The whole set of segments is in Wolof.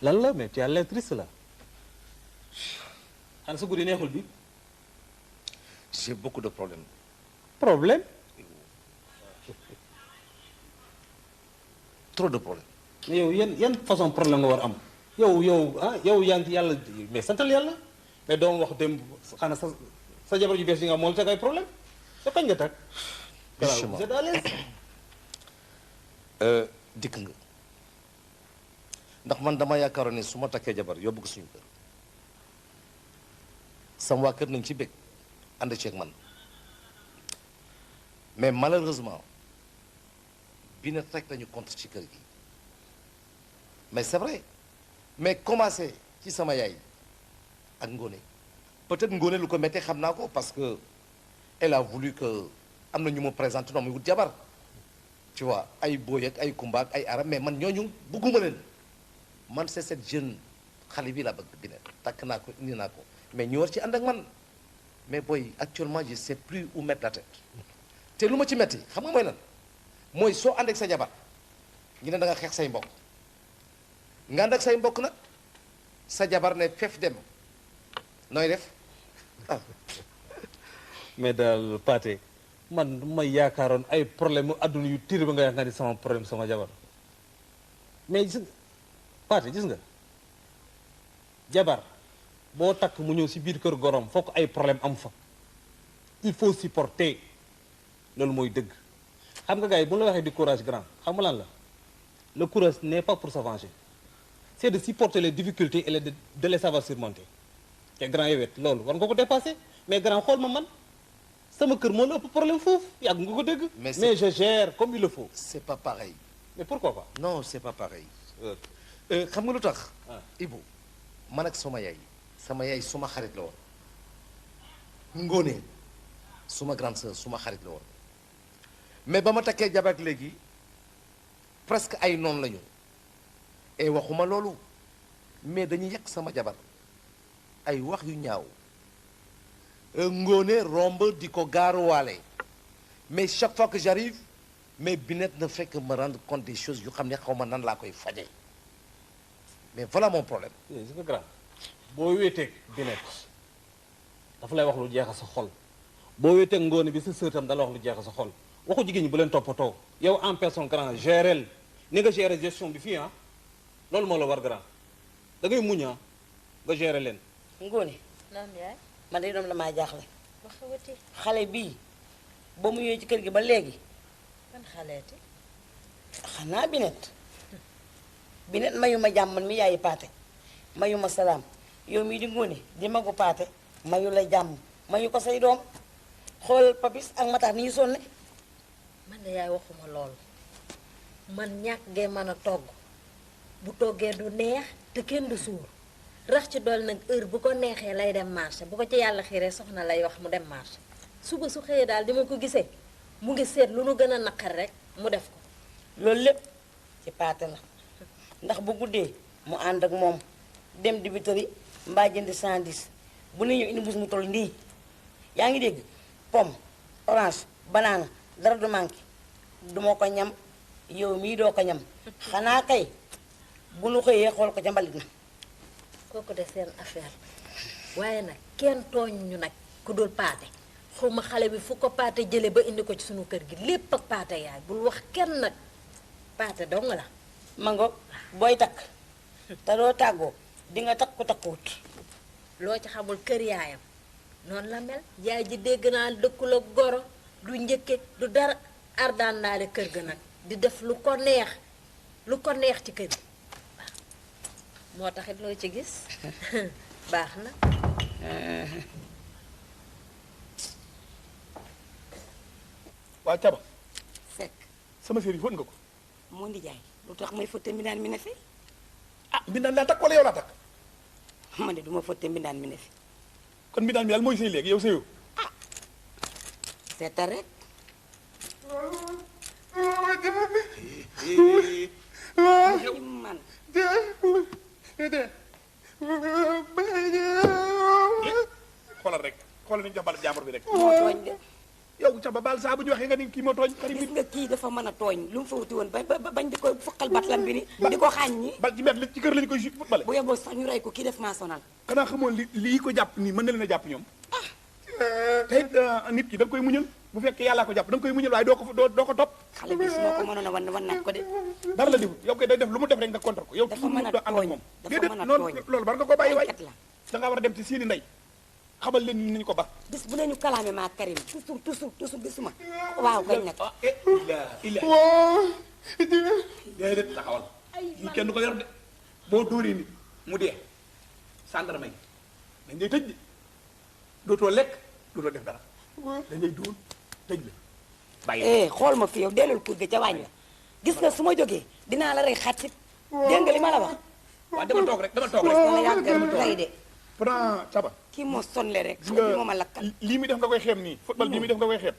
lan la mais tu as l'air triste là. xanaa sa guddi neexul bi. j'ai beaucoup de problèmes. problème. trop de problèmes. mais yow yan façon problème nga war am. yow yow yaa ngi yàlla mais santal yàlla mais doom wax dem xanaa sa jabar ju bees yi nga mool teg ay problème te kañ nga tag. justement vous êtes à l'aise. dikk nga ndax man dama yaakaaroon ne su ma takkee jabar yóbbu ko suñu kër sama waa kër nañ ci bëgg ànd ceeg man mais malheureusement bi na rek lañu contre ci kër gi mais c'est vrai mais commencé ci sama yaay ak Ngone peut-être Ngone lu ko méttee xam naa ko parce que elle a voulu que am na ñu ma présenté noonu muy wut jabar tu vois ay booy ak ay kumba ak ay arab mais man ñooñu bugguma leen man c'est cette jeune xale bi laa bëgg bi ne takk naa ko indi naa ko mais ñu war ci ànd ak man mais booy actuellement je sais plus où mettre la tête te lu ma ci metti xam nga mooy lan mooy soo ànd ak sa jabar ñu ne da nga xeex say mbokk nga ànd ak say mbokk nag sa jabar ne fef dem nooy def ah. mais daal Pathé man ma yaakaaroon ay problème mu adduna yu tiir ba nga yaakaar ni sama problème sama jabar mais gis nga Pathé gis nga jabar boo takk mu ñëw si biir kër gorom fokk ay problème am fa il faut supporter loolu mooy dëgg xam nga gars yi bu la waxee du courage grand xam nga lan la le courage n'est pas pour se venger c'est de supporter les difficultés et de les savoir surmonter te grand yow it loolu war nga ko dépasser mais grand xool ma man sama kër moo la ëpp problème foofu yàgg nga ko dégg. mais je gère comme il le faut. c'est pas pareil. mais pourquoi pas. non c'est pas pareil. xam nga lu tax. Ibu man ak sama yaay suma xarit la woon. Ngone suma grande sœur suma xarit la woon mais ba ma takkee jabar léegi presque ay noon lañu et waxuma loolu mais dañuy yàq sama jabar ay wax yu ñaaw. Ngone romb di ko gaaruwaale mais chaque fois que j'arrive mais Binette ne fait que me rendre compte des choses yu xam ne xaw ma nan laa koy faje mais voilà mon problème. c'est que grave boo wéeteeg Binette dafa lay wax lu jeexa sa xol boo wéeteeg Ngone bi sa sœur tam da la wax lu jeexa sa xol waxu jigéen ñi bu leen toppatoo yow en personne grand gérel ni nga gérer gestion bi fii loolu moo la war grand da ngay muñ nga gérer leen. Ngone. naam yaay. man day doom la maa jaaxle waxawati. xale bii ba mu ñëwee ci kër gi ba léegi man xaleeti. xanaa Binette mayu ma jàmm man mi yaayi Pathé mayu ma salaam yow mii di Ngone di magu Pathé mayu la jàmm mayu ko say doom xoolal Papis ak Matar ni ñu sonne. man de yaay waxuma loolu man ñàkk gee mën a togg bu toggee du neex te kenn du suur rax ci dool nag heure bu ko neexee lay dem marché bu ko ci yàlla xiiree soxna lay wax mu dem marché suba su xëyee daal di ma ko gisee mu ngi seet lu nu gën a naqar rek mu def ko. loolu lépp ci Pathé la ndax bu guddee mu ànd ak moom dem dibiteri mbaa jënd 110 bu ne ñëw indi mbuus mu toll nii yaa ngi dégg pomme orange banana dara du manqué duma ko ñam yow mii doo ko ñam xanaa kay bu nu xëyee xool ko ca mbalit na. kooku de seen affaire waaye nag kenn tooñ ñu nag ku dul Pathé xawma xale bi fu ko Pathé jële ba indi ko ci sunu kër gi lépp ak Pathé yaay bul wax kenn nag Pathé dong la. mango booy takk te doo tàggoo di nga takku takkuwut. loo ci xamul kër yaayam noonu la mel yaay ji dégg naa dëkku la goro du njëkke du dara ardaan daale kër ga nag di def lu ko neex ci kër gi moo taxit loo ci gis baax na. waa Caba. Seck. sama série fóot nga ko. moo ndi jaay lu tax may fóote mbindaan mi ne fi. ah mbindaan laa takk wala yow laa takk. man de du ma fóote mbindaan mi ne fi. kon mbindaan mi daal mooy sëy léegi yow sëyoo. seetal rek. man. xoolal rek xoolal ni ñu jox bal jàmbur bi rek. moo tooñ de. yow Caba baal saa bu ñu waxee nga ni kii moo tooñ Karim gis nga kii dafa mën a tooñ lu mu fa wuti woon bañ di ko fuqal batlam bi ni di ko xaañ ñi bal ci mbedd ci kër lañu koy footballé bu yeboo sax ñu rey ko kii def maa sonal xanaa xamoon lii ko jàpp nii mën na leen a jàpp ñoom te it nit ki da nga koy muñal bu fekkee yàllaa ko jàpp da nga koy muñal waaye doo ko topp xale bi su ma ko mënoon a wan naat ko de dara la defut yow koy day def lu mu def rek nga contre ko yow dafa mën a doo ànd ak moom dafa déedéet mën a noonu tooñ loolu war nga ko bàyyi waay kat la da ngaa war a dem ci seeni ndey xamal leen ni nañu ko ba bis bu ne ñu kalaame maa Karim toujours gisuma waaw gañ nag déedéet taxawal lii kenn du ko yor de boo dóoree nit mu dee sàndarma yi dañ lay tëj de dootoo lekk dootoo def dara dañ lay dóor tëj la bàyyi xool ma fi yow dellul kur ga ca waañ la gis nga su ma jógee dinaa la rey xattit dégg nga li ma la wax waaw dama toog rek dana yàgg rey de pourtant Caba kii moo sonle rek gis nga moo ma lakkal lii muy def nga koy xeeb nii football bii muy def nga koy xeeb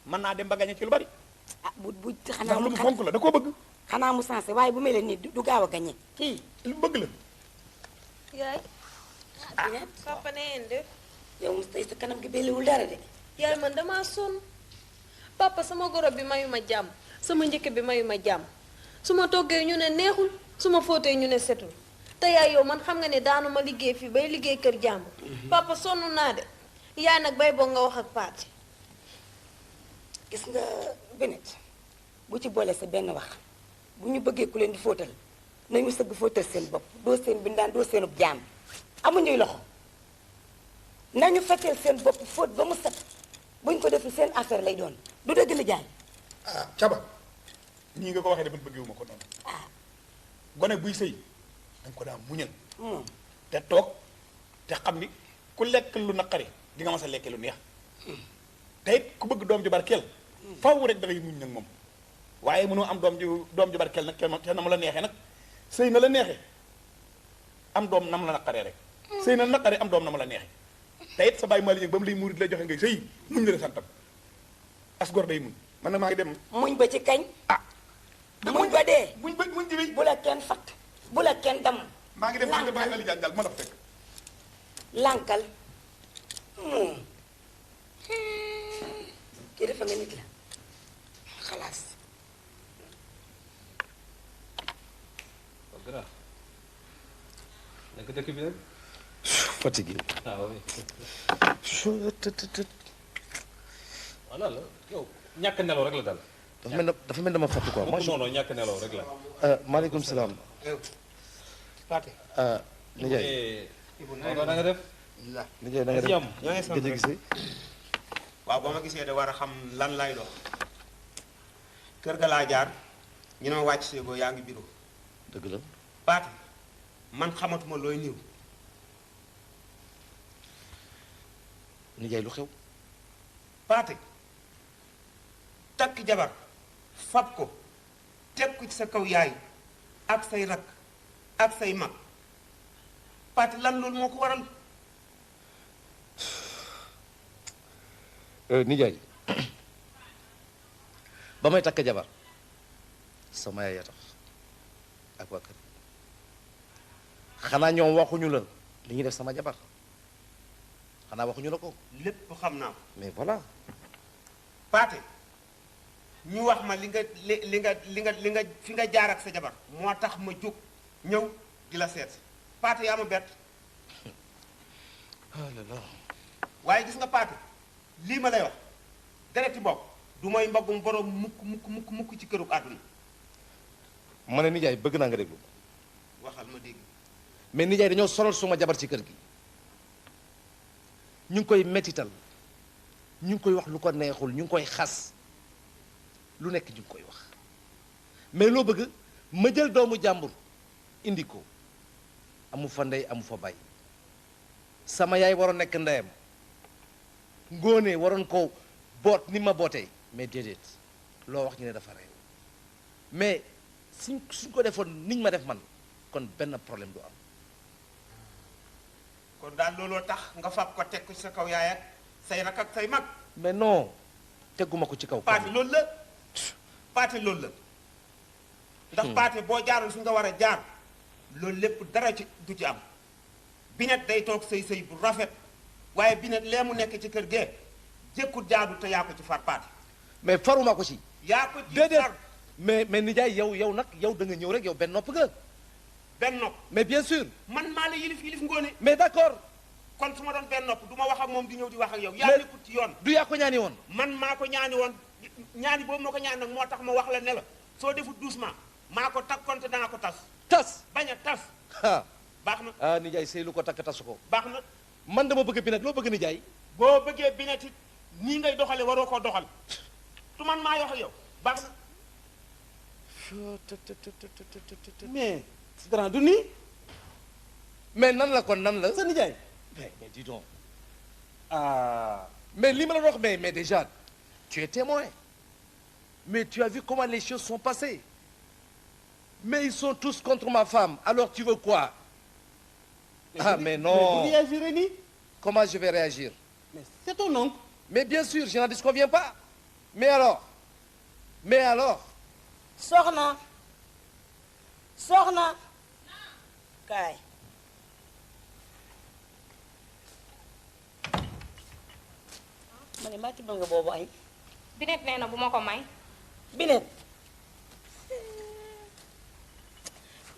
mën naa dem ba gagné ci lu bari ah bu xanaa ndax lu mu fonk la da koo bëgg xanaa mu sensé waaye bu mel nii du gaaw a gañe kii lu mu bëgg la yaay papa na ngeen def yow mu tey sa kanam gi belliwul dara de yaay man damaa sonn papa sama goro bi mayu ma jàmm sama njëkk bi mayu ma jàmm su ma toggee ñu ne neexul su ma fóotee ñu ne setul te yaay yow man xam nga ne daanu ma liggéey fii bay liggéey kër jàmm papa sonn naa de yaay nag bay boo nga wax ak paati gis nga benet bu ci boole sa benn wax bu ñu bëggee ku leen di fóotal nañu sëgg fóotal seen bopp doo seen bindaan doo seenub jaam amuñuy loxo nañu fetteel seen bopp fóot ba mu set buñ ko defee seen affaire lay doon du dëgg li jaay ah Caba nii nga ko waxee de man bëggewuma ko noonu gone buy sëy danga ko daan muñal te toog te xam ni ku lekk lu naqari di nga mas a lekke lu neex te it ku bëgg doom ju barkeel faaw rek da ngay muñ nag moom waaye mënoo am doom ju barkeel nag te na ma la neexee nag sëy na la neexee am doom nam la naqaree rek sëy na naqaree am doom na ma la neexee te it sa bàyyi maa li ba mu lay muur di la joxe ngay sëy muñ la santam as gor day muñ man nag maa ngi dem muñ ba ci kañ muñ ba dee muñ ci bi bu la kenn fatt bu la kenn dam maa ngi dem nga bàyyi Ali Diagne daal ma la fa fekk lànkal kii dafa nga nit la xalaas grand nekk dëkk bi rek fatigué. ah oui voilà la yow ñàkk nelaw rek la dal dafa mel dama fàttu quoi. non non ñàkk nelaw rek la maaleykum salaam. Faté nijaay da nga def nijaay da nga def jàmm ñoo ngi sant gëj a gisee. waaw ba ma gisee da war a xam lan lay dox kër ga laa jaar ñu ne ma wàcc seegoo yaa ngi bureau dëgg la. Paate man xamatuma looy niw nijaay lu xew. Paate takk jabar fab ko teg ko ci sa kaw yaay ak say rakk ak say mag Paate lan loolu moo ko waral nijaay ba may takk jabar sama yaay a tax ak waa kër xanaa ñoom waxuñu la li ñuy def sama jabar xanaa waxuñu la ko. lépp xam naa ko mais voilà. Paate ñu wax ma li nga fi nga jaar ak sa jabar moo tax ma jóg ñëw di la seet Paate yaa ma bett ah là là. waaye gis nga Paate lii ma lay wax dereti mbokk du mooy mboggum borom mukk ci këru àdduna ma ne nijaay bëgg naa nga déglu waxal ma dégg mais nijaay dañoo solal suma jabar ci kër gi ñu ngi koy mettital ñu ngi koy wax lu ko neexul ñu ngi koy xas lu nekk ñu ngi koy wax mais loo bëgg ma jël doomu jàmbur indi ko amu fa ndey amu fa bay sama yaay waroon nekk ndeyam ngóone waroon ko boot ni ma bootee mais déedéet loo wax ñu ne dafa réew mais suñ ko defoon niñ ma def man kon benn problème du am. kon daal looloo tax nga fab ko teg ko ci sa kaw yaay ak say rak ak say mag mais non tegguma ko ci kaw. Paate loolu la Paate loolu la ndax Paate boo jaarul fi nga war a jaar loolu lépp dara ci du ci am binet day toog sëy bu rafet waaye binet lee mu nekk ci kër gee jëkkut jaadu te yaa ko ci far paate mais faruma ko ci. yaa ko ci déedéet far mais nijaay yow nag yow da nga ñëw rek yow benn nopp nga. benn nopp mais bien sûr. man maa la yilif ngoone mais d'accord. kon su ma doon benn nopp du ma wax ak moom di ñëw di wax ak yow yaa Mais- nekkut ci yoon du yaa ko ñaani woon. man maa ko ñaani woon ñaani boobu ma ko ñaani nag moo tax ma wax la ne la soo defut doucement maa ko takkoon te dana ko tas tas. bañ a tas ah baax na ah nijaay sëy lu ko takk tasu ko. baax na man dama bëgg bi nag loo bëgg nijaay. boo bëggee binetit nii ngay doxale waroo koo doxal tu man maa yox ak yow baax na mais grand du nii mais nan la kon nan la. sa nijaay mais dis donc. ah mais li ma la wax mais déjà tu es témoin. mais tu as vu comment les choses sont passées. mais ils sont tous contre ma femme alors tu veux quoi. ah mais non vous réagirez nii comment je vais réagir. mais c'est ton oncle mais bien sûr je n'en disconviens pas. mais alors. soxna kaay ma ne mbaa tibbal nga boobu añ Binet nee na bu ma ko may. binet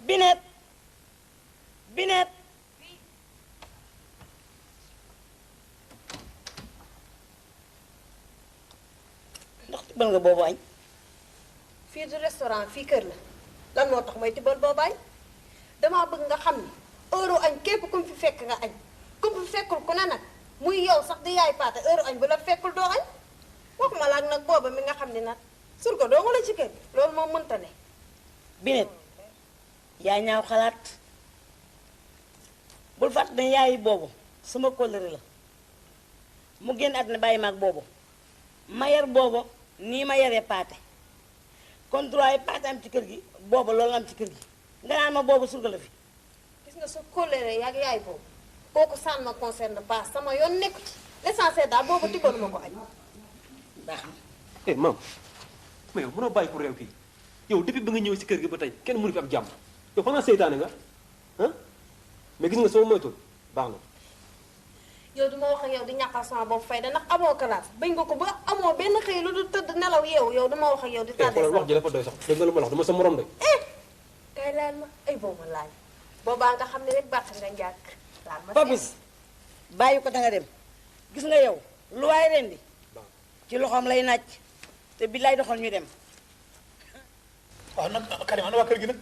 binet binet ndax tibbal nga boobu añ fii du restaurant fii kër la lan moo tax may tibbal boobaay damaa bëgg nga xam ni heure añ képp ku mu fi fekk nga añ ku mu fi fekkul ku ne nag muy yow sax di yaay paate heure añ bu la fekkul doo añ waxuma la ak nag booba mi nga xam ni nag sur ko doo nga la ci kër loolu moom mënta ne binet yaa ñaaw xalaat bul fàtt ne yaayi boobu sama kóllëre la mu génn àddina bàyyi maag boobu ma yar boobu nii ma yaree paate kon droit yi paate am ci kër gi boobu loolu am ci kër gi nga naan ma boobu surga la fi gis nga sa kóllëre yaag yaay boobu kooku ça ne me concerne pas sama yoon nekku ci l'essentiel daal boobu tibbaluma ko añ baax na eh maam mais yow mënoo bàyyi ko réew kii yow depuis ba nga ñëw si kër gi ba tey kenn mënu fi ab jàmm yow xanaa seytaane nga ah mais gis nga sama moytul baax na. yow du ma wax ak yow di ñàkkal sama bopp fayda ndax amoo classe bañ nga ko ba amoo benn xëy lu du tëdd nelaw yow du ma wax ak yow di eh tàddee xoolal wax ji dafa doy sax dégg nga lu ma la wax dama sa morom de. kay laal ma ay boobu laal boobaa nga xam ne rek bàtt nga njàkk laal ma Papis bàyyi ko danga dem gis nga yow lu waay rendi ci loxoom lay nàcc te billaay doxal ñu dem waaw nag Karim ana waa kër gi nag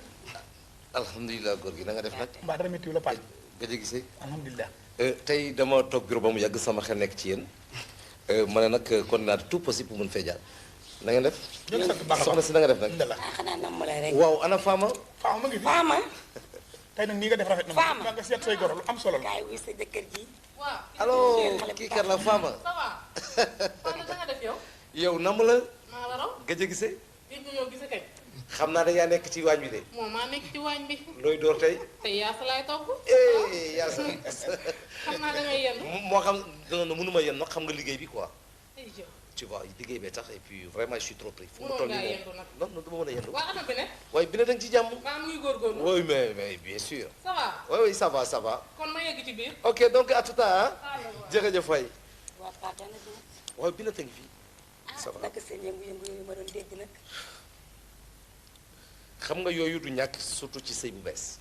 alhamdulilah góor gi na nga def nag. mbaa dara méttiwu la paaj gëj a gisee. alhamdulilah tey dama toog bureau ba mu yàgg sama xel nekk ci yéen. ma ne nag kon naa tout possible pour mën fee jaar. na ngeen def. ñu ngi sant baax a soxna si na nga def nag. alhamdulilah ah xanaa nam ma lay rek waaw ana Fama. Fama ma ngi fi Fama tey nag nii nga def rafet na Fama. ma nga seet say goro lu am solo la kaay wuy sa jëkkër ji allo kii kar la Fama. ça va. Fane da nga def yow. yow nam la. maa la raw. gëj a gisee. gis nga ñëw gise kañ. xam naa da yaa nekk ci waañ bi de. moom maa nekk ci waañ bi. looy door tey. tey yaasa laay togg. yaa sa xam naa da ngay yendu. moo xam non mënuma yéen nag xam nga liggéey bi quoi. ay jëw. tu vois liggéey bee tax et puis vraiment je suis trop pris. fu mu Mënoon toll ngaa nii yendu nag. moom non non du ma mën a yendu. waa ana Binet. waaye bi ne da nga ci jàmm. maa ngi góorgóorlu. oui mais bien sûr. ça va. oui oui ça va ça va. kon ma yegg ci biir. ok donc à tout à l'heure ah. jërëjëf waay. waa paate na bi waaye bi na tënk fii. ça va naka seen yëngu-yëngu yooyu ma doon dégg nag xam nga yooyu du ñàkk surtout ci sëy bu bees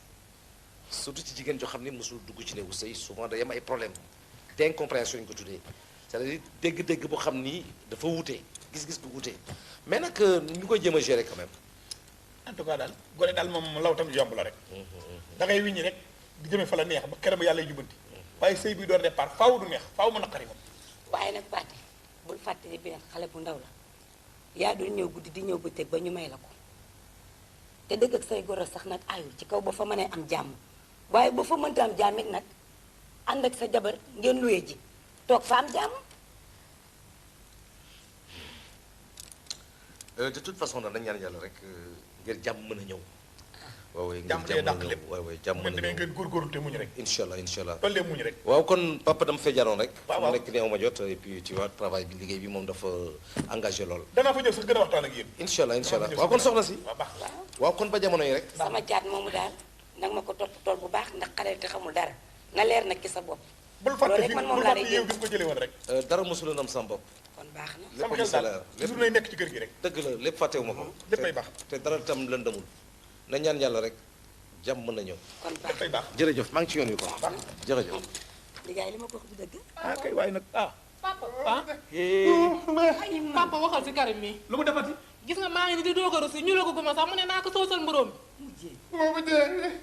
surtout ci jigéen joo xam ne mosul dugg ci néegu sëy souvent day am ay problème d'incompréhension ñu ko tuddee c'est-à-dire dégg-dégg boo xam ni dafa wute gis-gis bu wute mais nag ñu koy jéem a gérer quand même. en tout cas daal gone daal moom law tam yomb la rek da ngay wiññi rek di jëme fa la neex ba keroog yàlla jubbanti waaye sëy bi door départ faaw du neex faaw mu naqari moom waaye nag paate bul fàttali benn xale bu ndaw la yaa doon ñëw guddi di ñëw bëccëg ba ñu may la ko te dëgg ak say goro sax nag ayul ci kaw ba fa mënee am jàmm waaye ba fa mënta am jàmm it nag ànd ak sa jabar ngeen luye ji toog fa am jàmm de toute façon dañ ñaan yàlla rek ngir jàmm mën a ñëw. waaw waaye jàmm day dàq lépp waaw waaw jàmm ngeen mën a demee ñëw ngeen góorgóorlu te muñ rek incha allah incha allah. tollee muñ rek waaw kon papa dama fee jaroon rek. waaw fu mu nekk nii ma jot et puis tu vois travail bi liggéey bi moom dafa engagé lool. danaa fa ñëw sax gën a waxtaan ak yéen incha allah incha allah Danaa fa ñëw waaw kon sax soxna si. waaw baax waaw kon ba jamono yi rek. sama caat moomu daal nag ma ko topp tool bu baax ndax xale te xamul dara na leer nag ci sa bopp bul fàtte loolu rek fi man moom bul laa fàtte lay yeew dégg. gi nga ko jëlee woon rek. dara mosuloon am sama bopp. kon baax na. lépp sama lu xel daal salaire lépp toujours lay nekk ci kër gi rek. dëgg la lépp fàttewuma ko. léppay baax. te dara tam lëndamul na ñaan yàlla rek jàmm mën na ñëw. kon baax léppay baax. jërëjëf maa ngi ci yoon wi ko jërëjëf. liggéey li ma ko wax du dëgg. ah kay waaye nag ah. papa ah. papa waxal si Karim mi lu mu defati. gis nga maa ngi ni di doog a rusi ñu la ko guma sax mu ne naa ko soosal mburóom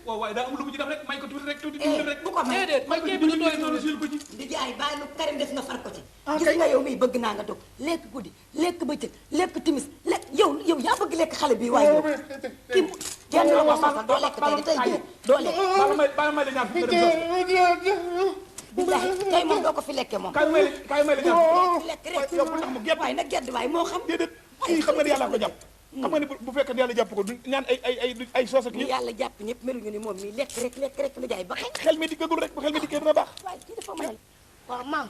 waaw waaye daa am lu mu ci def rek may ko tuuti rek tuuti rek. bu ko may déedéet may ko ceeb tuuti bi du tooy noonu noonu sil ko ci. di jaay bàyyi lu Karim def nga far ko ci. Ah, gis kay. nga yow mii bëgg naa nga dog lekk guddi lekk bëccëg lekk timis lekk yow yaa bëgg lekk xale bi waaye yow kii kenn la ko sosal doo lekk tey tey jii doo lekk. bala may la ñaar fi nga dem sos. billahi tey moom doo ko fi lekkee moom. kaay may la ñaar. lekk rek yow bu tax mu gedd. waaye nag gedd waaye moo xam. déedéet kii xam nga ne yàlla ko jàpp. xam nga ne bu fekkee ne yàlla jàpp ko du ñaan ay soos ak ñu yëpp. yàlla jàpp ñëpp meluñu ni moom mii lekk rek la jaay ba xëy. xel mi diggagul rek bu xel mi dikkee dina baax. waaye kii dafa mën a. waaw maam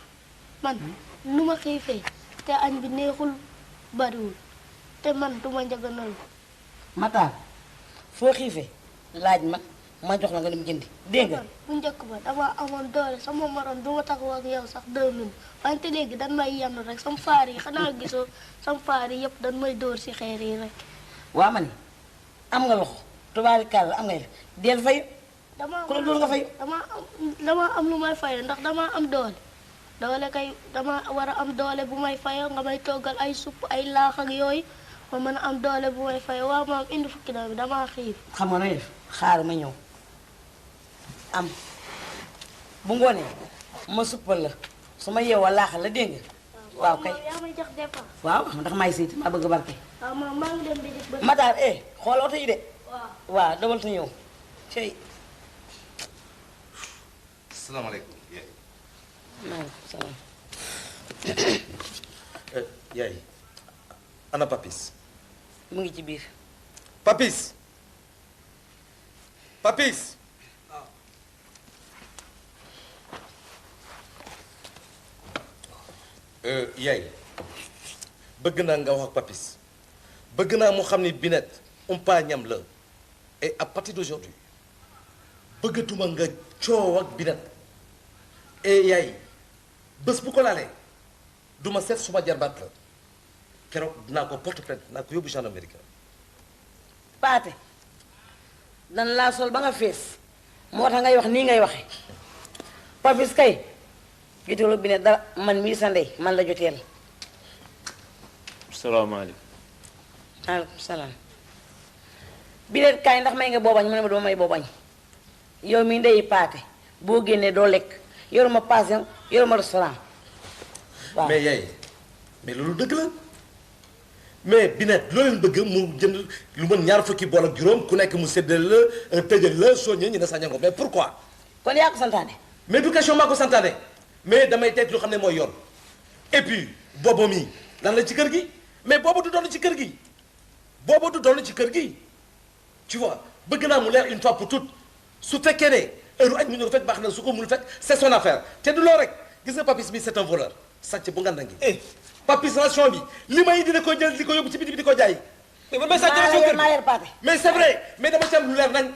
man nu ma xiifee te añ bi neexul bariwul te man du ma njëganalu. Matar foo xiifee laaj ma jox la nga dem jëndi dégg nga. bu njëkk ba dama amoon doole sama morom du ma taxaw ak yow sax 2 minutes wante léegi dan may yenn rek sama faar yi xanaa gisoo sama faar yi yëpp dan may dóor si xeer yi rek. waa ma ni am nga loxo tubaarikàlla am ngay del fay. dama ku la dóor nga fay. dama am lu may fayoo ndax dama am doole kay dama war a am doole bu may fayoo nga may toggal ay supp ay laax ak yooyu ma mën a am doole bu may fayoo waaw maam indi fukki doom bi dama xiif. xam nga nooy def xaar ma ñëw am bu ngoonee ma suppal la su ma yeewoo laaxal la dégg nga. waaw kay yaa may jox dépense. waaw ndax may siiti maa bëgg barke. waaw maam maa ngi dem di gis ba. Matar xool oto yi de. waaw waaw dawal ta ñëw cey. salaamaaleykum yaay. maaleykum salaam. yaay ana Papis. mu ngi ci biir. Papis. Papis. yaay bëgg naa nga wax ak Papis bëgg naa mu xam ni Binette umpaañam la et à partir d'aujourd'hui bëggatuma nga coow ak Binette et yaay bés bu ko laalee du ma seet suma jarbaat la keroog dinaa ko porte plainte dinaa ko yóbbu gendarmerie. paate dan laa sol ba nga fees moo tax ngay wax nii ngay waxe Papis kay joteelu bi ne dara man mii sa ndey man la joteel. salaamaaleykum. maaleykum salaam. bi ne kaay ndax may nga boobañ mu ne ma dama may boobañ yow mii ndeyi paate boo génnee doo lekk yoruma pension yoruma restaurant waaw. mais yaay mais loolu dëgg la mais Binette loo leen bëgg mu jënd lu mën ñaar fukki bool ak juróom ku nekk mu séddale la tëjal la soññee ñu ne sax ñango mais pourquoi. kon yaa ko santaane. mais du question maa ko santaane mais damay teg lu xam ne mooy yoon et puis boobu mi lan la ci kër gi mais boobu du doon ci kër gi boobu du doon ci kër gi tu vois bëgg naa mu leer une fois pour toutes su fekkee ne heure añ mu ñëw fekk baax na su ko mënul fekk c'est son affaire te du loolu rek gis nga Papis bi c'est un voleur sàcc bu nganda ngi. Papis ration bi li may dina ko jël di ko yóbbu ci biti bi di ko jaay. mais man may sàcc ration kër gi mais c'est vrai mais dama ci am lu leer nañ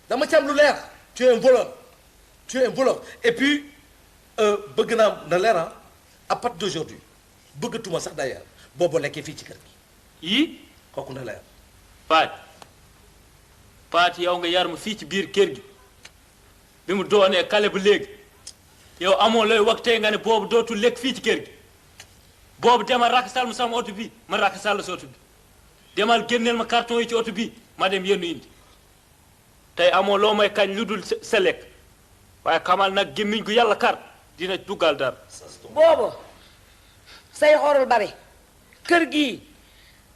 dama ci am lu leer tu es un voleur tu es un voleur et puis bëgg naa na leer à partir d'aujourd'hui bëggatuma sax d'ailleurs boobu lekkee fii ci kër gi. yii kooku na leer. Paat yow nga yar ma fii ci biir kër gi bi mu doonee kale bu léegi yow amoo looy wax tey nga ne boobu dootul lekk fii ci kër gi boobu demal rakkasal ma sama oto bi ma rakkasal la sa oto bi demal génneel ma carton yi ci oto bi ma dem yenn indi tey amoo loo may kañ lu dul sa lekk waaye xamal nag gémmiñ gu yàlla kar dina duggal dara. boobu say xorul bari kër gii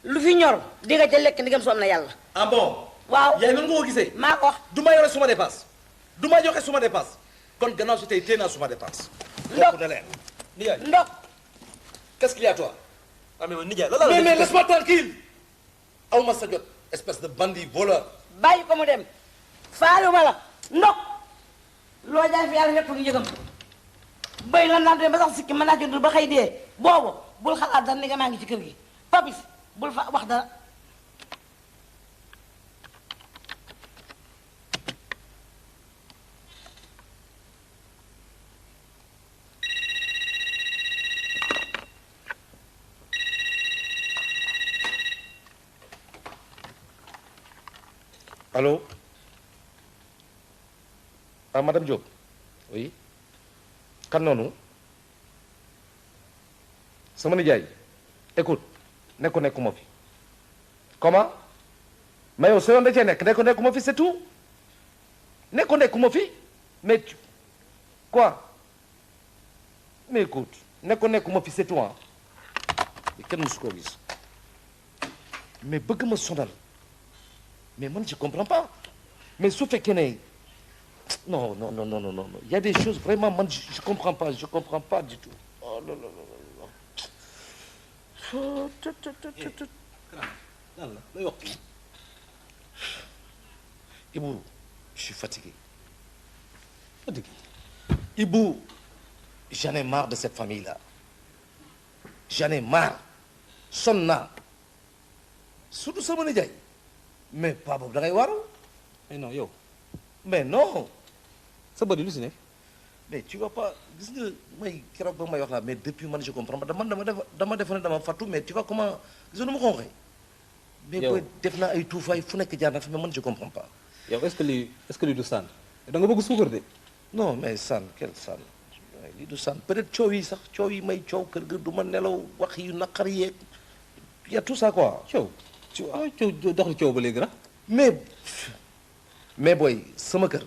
lu fi ñor di nga ca lekk ndigam su am na yàlla. ah bon. waaw yaay noonu nga ko gisee. maa ko wax du ma yore suma dépense du ma joxe suma dépense kon gannaaw si tey téye naa suma dépense. Ndok na leer. nijaay Ndok. qu'est-ce qu'il y a toi. ah mais nijaay loolu la mais laisse-moi tranquille aw ma sa jot espèce de bandit voleur. bàyyi ko mu dem faaluma la Ndok loo jaay fi yàlla lépp ngi yëgam béy la naan ba sax sikki mën naa jëndul ba xëy dee boobu bul xalaat dara ni nga maa ngi ci kër gi Papis bul fa wax dara. Allô? Ah, Madame Diop? Oui? Kan noonu? Sama nijaay. Écoute, nekkuma fi. Comment? Mais yow sa yoon da cee nekkuma fi, c'est tout. Nekkuma fi. Mais tu... Quoi? Mais écoute, nekkuma fi, c'est tout, hein. Mais kenn musu koo gis. Mais bëgg ma sonal. Mais man, je comprends pas. Mais su fekkee ne... Non. Il y a des choses, vraiment, man, je comprends pas du tout. Oh là là là là. Ibou, je suis fatigué. Ibou, j'en ai marre de cette famille-là. J'en ai marre. Sonn naa. Surtout sama nijaay. Mais pas boobu da ngay waru. mais non yow. Mais non. sa bët yi lu si nekk. Mais tu vois pas gis nga may keroog ba may wax la mais depuis man je comprends pas dama def ne dama fàttu mais tu vois comment gis nga nu ma xonqee. mais booy def naa ay tuufaay fu nekk jaar na fi mais man je comprends pas. yow est-ce que lii du sànn da nga bëgg suukar de. non mais sànn quel sànn lii du sànn peut-être coow yi sax coow yi may coow kër ga du ma nelaw wax yu naqar yeeg y a tout ça quoi. coow tu vois coow dox di coow ba léegi mais booy sama kër.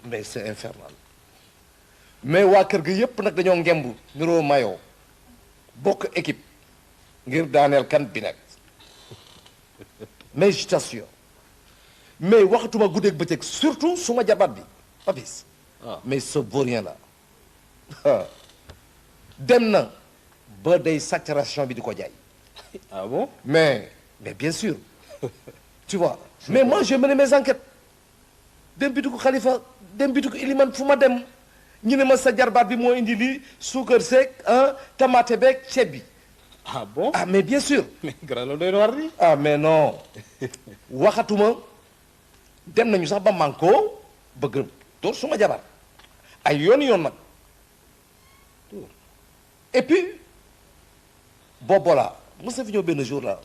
mais c'est infernal mais waa kër gi yépp nag dañoo ngemb niroo mayoo bokk équipe ngir daaneel kan bi nekk mais je t'assure mais waxatuma guddeeg bëccëg surtout suma jabaat bi Papis mais ce vaurien là dem na ba day saturation bi di ko jaay. Ah bon? mais bien sûr tu vois mais moi j'ai mené mes enquêtes dem bitu ko Khalifa dem bitu ko Iliman fu ma dem ñu ne ma sa jarbaat bi moo indi lii suukar seeg tomate beeg ceeb bi. Ah bon? Ah mais bien sûr. mais grand loolu doy na war ni. Ah mais non waxatuma dem nañu sax ba manko bëgg door suma jabar ay yoon nag et puis boobu la mos na fi ñëw benn jour la.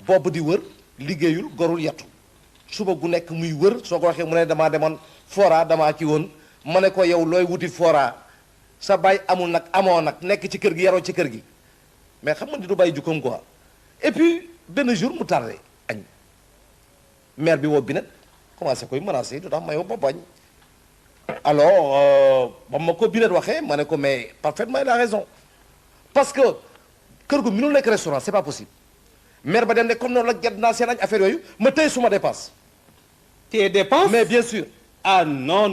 boobu di wër liggéeyul gorul yattu suba gu nekk muy wër soo ko waxee mu ne damaa demoon fora damaa ci woon ma ne ko yow looy wuti fora sa baay amul nag amoo nag nekk ci kër gi yaroo ci kër gi mais xam nga ni du bàyyi jukkoom quoi et puis benn jour mu tardé añ mère bi woo bi nag commencé koy menacé du tax ma yow bopp añ alors ba ma ko binet waxee ma ne ko mais parfaitement il a raison parce que kër gu mënul nekk restaurant c'est pas possible mère ba dem ne comme noonu la gedd naa seen añ affaire yooyu ma tëye suma dépense. tes dépenses? mais bien sûr. ah non.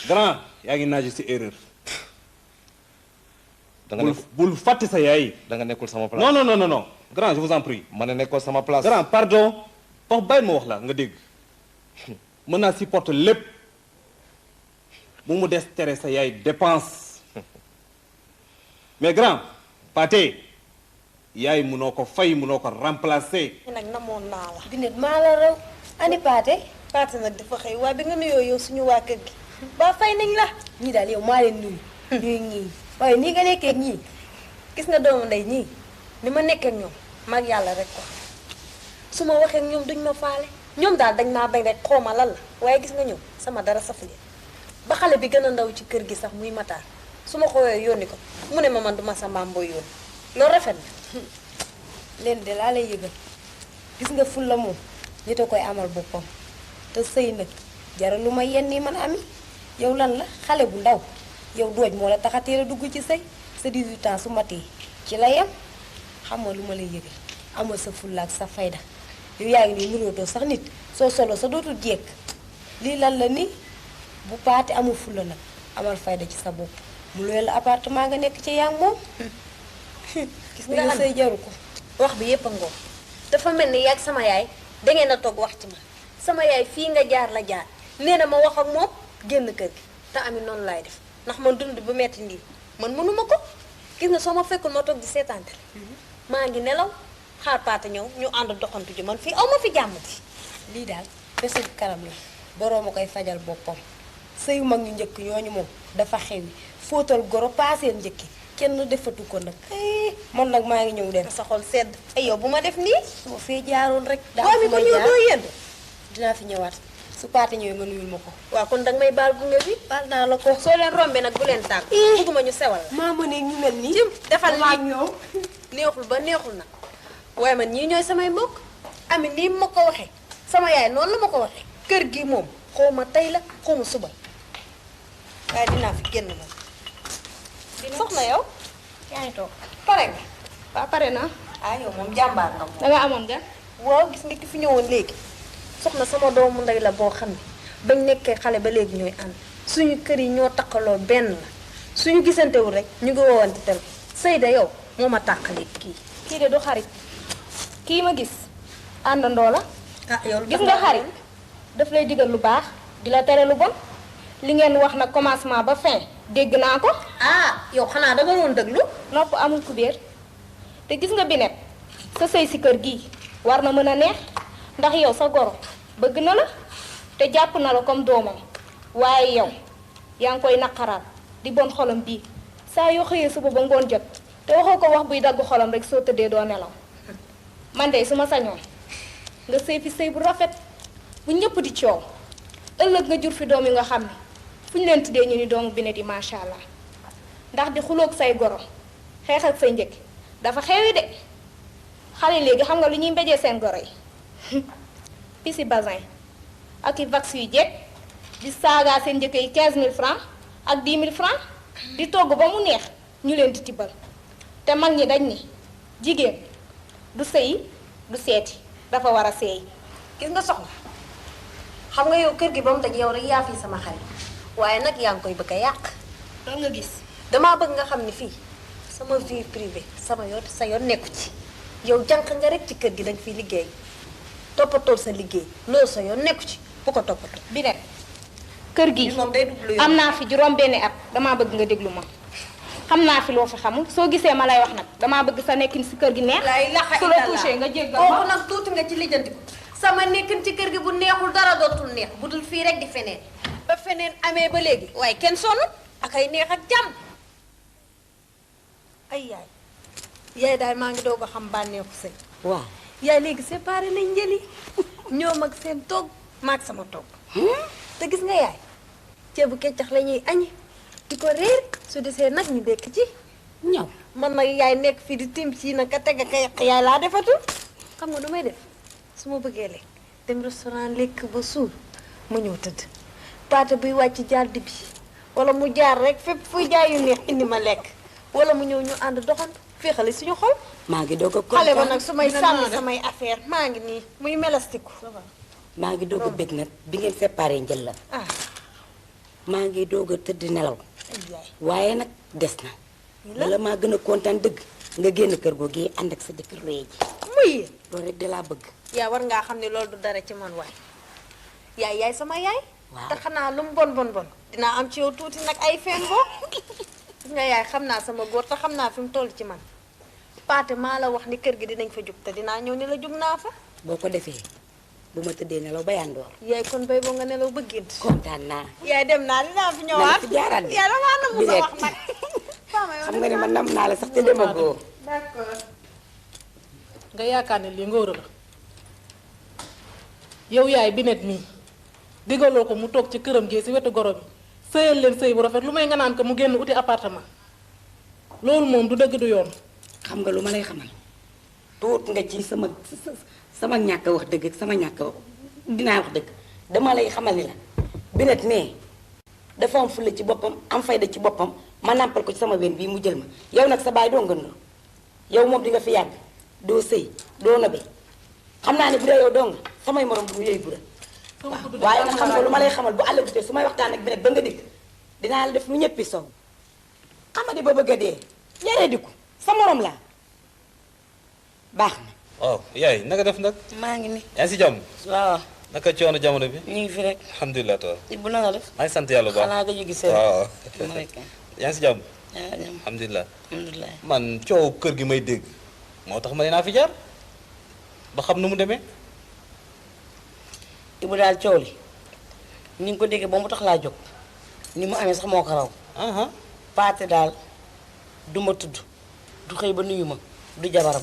grand yaa ngi naaj ci erreur. da nga bul fàtte sa yaay. da nga nekkul sama place. non grand je vous en prie. ma ne nekkul sama place. grand pardon. wax bàyyi ma wax la nga dégg. mën naa supporter lépp bu mu des tere sa yaay dépense mais grand pâté yaay munoo ko fay munoo ko remplacer. nag namoon naa la. Binet maa la raw ani paate. paate nag dafa xëy waaye bi nga nuyoo yow suñu waa kër gi ba fay nañ la. ñii daal yow maa leen nuyu. ñuy ñii waaye nii nga nekkee ñii gis nga doomu ndey ñii ni ma nekkee ak ñoom mag yàlla rek ko su ma waxee ak ñoom duñ ma faale ñoom daal dañ maa bañ rek xaw ma lan la waaye gis nga ñoom sama dara safule ba xale bi gën a ndaw ci kër gi sax muy mataar su ma ko woowee yónni ko mu ne ma man duma sa mbaam booy yónni loolu rafet na. leen de laa lay yëgal gis nga ful la moom nit a koy amal boppam te sëy nag jaral lu ma yenn nii man ami yow lan la xale bu ndaw yow dooj moo la taxatee la dugg ci sëy sa 18 ans su matee ci la yem xam nga lu ma lay yëgal amal sa fulla ak sa fayda yow yaa ngi nii nurootoo sax nit soo solo sa dootul jekk lii lan la ni bu paate amul fulla nag amal fayda ci sa bopp mu loolu la appartement nga nekk ci yaa ngi moom gis nga sëy jaru ko wax bi yépp a ngoo dafa mel ni yaag sama yaay dangeen a toog wax ci ma sama yaay fii nga jaar la jaar nee na ma wax ak moom génn kër gi te ami noonu laay def ndax man dund bu metti nii man mënuma ko gis nga soo ma fekkul ma toog di seetaante maa ngi nelaw xaar paate ñëw ñu ànd doxantu ji man fii aw ma fi jàmm ci lii daal bésub kanam la boroom a koy fajal boppam sëyu mag ñu njëkk ñooñu moom dafa xewi fóotal goro paaseen njëkki kenn defatu ko nag man nag maa ngi ñëw dem sa xol sedd ay yow bu ma def nii su ma fee jaaroon rek boo mi ko ñëw doo yendu dinaa fi ñëwaat su paate ñëwee ma nuyul ma ko waaw kon danga may baal gunge bi baal naa la ko soo leen rombee nag bu leen tàgg bëgguma ñu sewal la maa mënee ñu mel nii jim defal lii ñëw neexul ba neexul nag waaye man ñii ñooy samay mbokk ami nii ma ko waxee sama yaay noonu la ma ko waxee kër gi moom xaw ma tey la xaw ma suba waaye dinaa fi génn moom soxna yow yaa ngi toog pare nga waaw pare naa yow moom jàmbaar nga moom danga amoon gan waaw gis nga ki fi ñëwoon léegi soxna sama doomu ndey la boo xam ne bañ nekkee xale ba léegi ñooy ànd suñu kër yi ñoo takkaloo benn la suñu gisantewul rek ñu ngi woowante tel Seyda yow moo ma tàqalee kii de du xarit kii ma gis àndandoo la yow gis nga xarit daf lay digal lu baax di la tere lu bon li ngeen wax nag commencement ba fin dégg naa ko yow xanaa danga doon déglu nopp amul kubéer te gis nga Binet sa sëy si kër gii war na mën a neex ndax yow sa goro bëgg na la te jàpp na la comme doomam waaye yow yaa ngi koy naqaraat di bon xolam bii saa yoo xëyee suba ba ngoon jot te waxoo ko wax buy dagg xolam rek soo tëddee doo nelaw man de su ma sañoon nga sëy fi sëy bu rafet bu ñëpp di coow ëllëg nga jur fi doom yi nga xam ne fu ñu leen tuddee ñu ni doomu Binet yi macha allah ndax di xuloog say goro xeex ak say njëkk dafa xewi de xale léegi xam nga lu ñuy mbéjee seen goro yi pisi basin ak i vax yu jekk di saagaa seen njëkk yi 15000 francs ak 10 000 francs di togg ba mu neex ñu leen di tibbal te mag ñi dañ ni jigéen du sëyi du seeti dafa war a seey gis nga soxna xam nga yow kër gi ba mu daj yow rek yaa fi sama xarit waaye nag yaa ngi koy bëgg a yàq loolu nga gis damaa bëgg nga xam ni fii sama vie privée sama yoon sa yoon nekku ci yow jànq nga rek ci kër gi danga fiy liggéey toppatool sa liggéey loolu sa yoon nekku ci bu ko toppatoo Binet kër gi am naa fi juróom benni at damaa bëgg nga déglu ma xam naa fi loo fi xamul soo gisee ma lay wax nag damaa bëgg sa nekkin si kër gi neex su la touché nga jéggal ma kooku nag tuuti nga ci lijjanti ko sama nekkin ci kër gi bu neexul dara dootul neex bu dul fii rek di feneen ba feneen amee ba léegi waaye kenn sonn ak ay neex ak jàmm ay yaay daal maa ngi doog a xam bànneexu sëy waaw yaay léegi séparé nañ njëli ñoom ak seen togg maag sama togg te gis nga yaay ceebu keccax la ñuy añi di ko réer su desee nag ñu dekk ci ñaw man nag yaay nekk fii di tim ci nag ka teg ak yàq yaay laa defatul xam nga du may def su ma bëggee lekk dem restaurant lekk ba suur ma ñëw tëdd paate buy wàcc jaar di bi wala mu jaar rek fépp fuy jaay yu neex indi ma lekk wala mu ñëw ñu ànd doxantu féexale suñu xol maa ngi doog a xale ba nag su may sànni samay affaire maa ngi nii muy melastiku maa ngi doog a bëgg nag bi ngeen séparé njël la maa ngi doog a tëdd nelaw waaye nag des na bala maa gën a kontaan dëgg nga génn kër googu yi ànd ak sa jëkkër lu ji muy loolu rek da laa bëgg yaa war ngaa xam ne loolu du dara ci man waay yaay sama yaay te xanaa lu mu bon dinaa am ci yow tuuti nag ay fen boo gis nga yaay xam naa sama góor te xam naa fi mu toll ci man paate maa la wax ni kër gi dinañ fa jug te dinaa ñëw ni la jug naa fa boo ko defee bu ma tëddee nelaw ba yandoor yaay kon bay boo nga nelaw ba gént kontaan naa yaay dem naa dinaa fi ñëwaat fi jaaraat de yaay damaa nam sa wax nag xam nga ne man nam naa la sax te demagoo d'accord nga yaakaar ne lii ngóor la yow yaay Binet mii digaloo ko mu toog ci këram gi si wetu goro bi sëyal leen sëy bu rafet lu may nga naan ko mu génn uti appartement loolu moom du dëgg du yoon xam nga lu ma lay xamal tuut nga ci sama ñàkk wax dëgg ak sama ñàkk dinaa wax dëgg dama lay xamal ni la Binet mais dafa am fulla ci boppam am fayda ci boppam ma nàmpal ko ci sama wen bii mu jël ma yow nag sa baay doo ngëndoo yow moom di nga fi yàgg doo sëy doo nabe xam naa ne bu dee yow doo nga samay morom bu yooyu bu waaye nag xam nga lu ma lay xamal bu àll bu tee su may waxtaan ak Binet ba nga dikk dinaa la def lu ñëppi sow xamadi ba bëgg a dee yaree diku sa morom laa baax na waaw yaay naka def nag maa ngi ni yaa ngi si jàmm waaw naka coono jamono bi ñu ngi fi rek alhamdulilah taala bu na nga def maa ngi sant yàlla bu baax xanaa nga gisee waaw yaa ngi si jàmm alhamdulilah alhamdulilah man coow kër gi may dégg moo tax ma ne naa fi jaar ba xam nu mu demee Ibu daal coow li ni nga ko déggee ba mu tax laa jóg ni mu amee sax moo ko raw paate daal du ma tudd du xëy ba nuyu ma du jabaram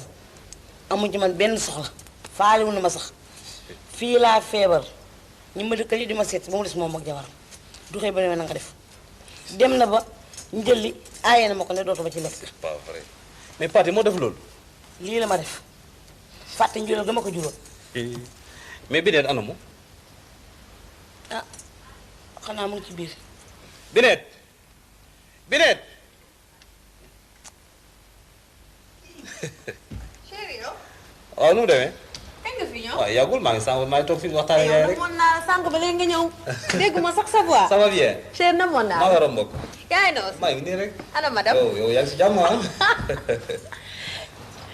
amu ci man benn soxla faalewu na ma sax fii laa feebar ñi ma dëkkal yi di ma seet ba mu des moom ak jabaram du xëy ba ne ma na nga def dem na ba njëlli aaye na ma ko ne dootuma ci lekk. pas vrai mais Pathé moo def loolu. lii la ma def fàtte njuróom dama ko juróom. mais Binet ana mu. ah xanaa mu ngi ci biir. Binet Binet. chéri yow. waaw nu mu demee. kañ nga fi ñëw. waaw yàggul maa ngi toog fii waxtaan ak yaay rek. namoon naa la sànq ba léegi nga ñëw. dégguma sax sa voix. ça va bien. chéri namoon naa maa la. nga romb ko. yaa ngi noos. maa ngi nii rek. ana madame. yow yaa ngi si jàmm ah.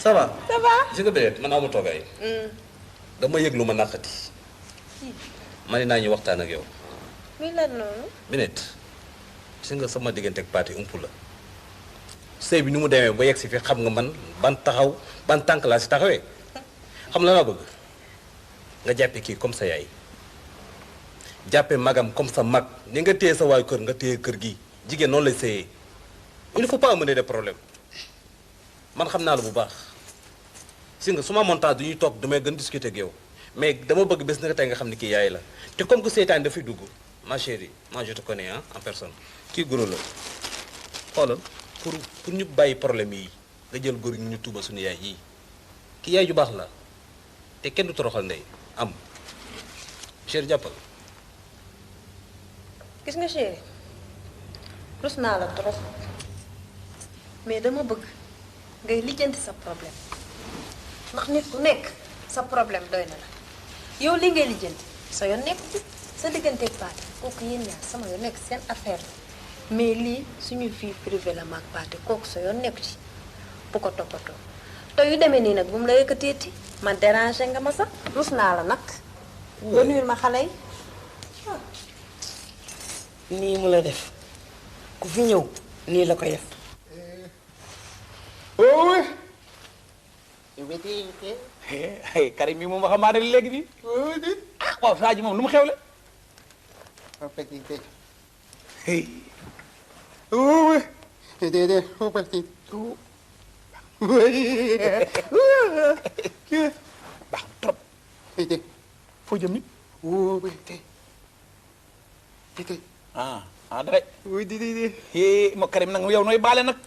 ça va. ça va. gis nga Binet man amu toogaay. dama yëg lu ma naqati. ma ne naa ñu waxtaan ak yow. muy lan noonu. Binet gis nga sama diggante ak Pathé ump la. sëy bi ni mu demee ba yegg si fi xam nga man ban tànk laa si taxawee xam la naa bëgg nga jàppe kii comme sa yaay jàppe magam comme sa mag ni nga téye sa waayu kër nga téye kër gi jigéen noonu lay sëyee il ne faut pas amener des problèmes man xam naa la bu baax si nga su ma montage du ñuy toog damay gën discuter ak yow mais dama bëgg bés naka tey nga xam ne kii yaay la te comme que seytaan dafay dugg ma chérie moi je te connais hein en personne kii goro la xoolal pour ñu bàyyi problème yi nga jël góor ñu tuuba suñu yaay yii ki yaay ju baax la te kenn du toroxal ndey am chéri jàppal. gis nga chéri rus naa la trop mais dama bëgg ngay lijjanti sa problème ndax nit ku nekk sa problème doy na la yow li ngay lijjanti sa yoon nekk ci sa diggante Pathé kooku yéen ñaar sama yoon nekk seen affaire la mais lii suñu vie privée la maag Pathé kooku sa yoon nekku ci bu ko toppatoo te yu demee nii nag bu mu la yëkkateeti man déranger nga ma sax rus naa la nag nga nuyul ma xale yi nii mu la def ku fi ñëw nii la ko def. oh oui. Karim mi moom waxamaane léegi nii. ah waaw Sadio moom lu mu xewle. oh oui. baax trop. foo jëm ni. ah dara. mo Karim nag yow nooy baale nag.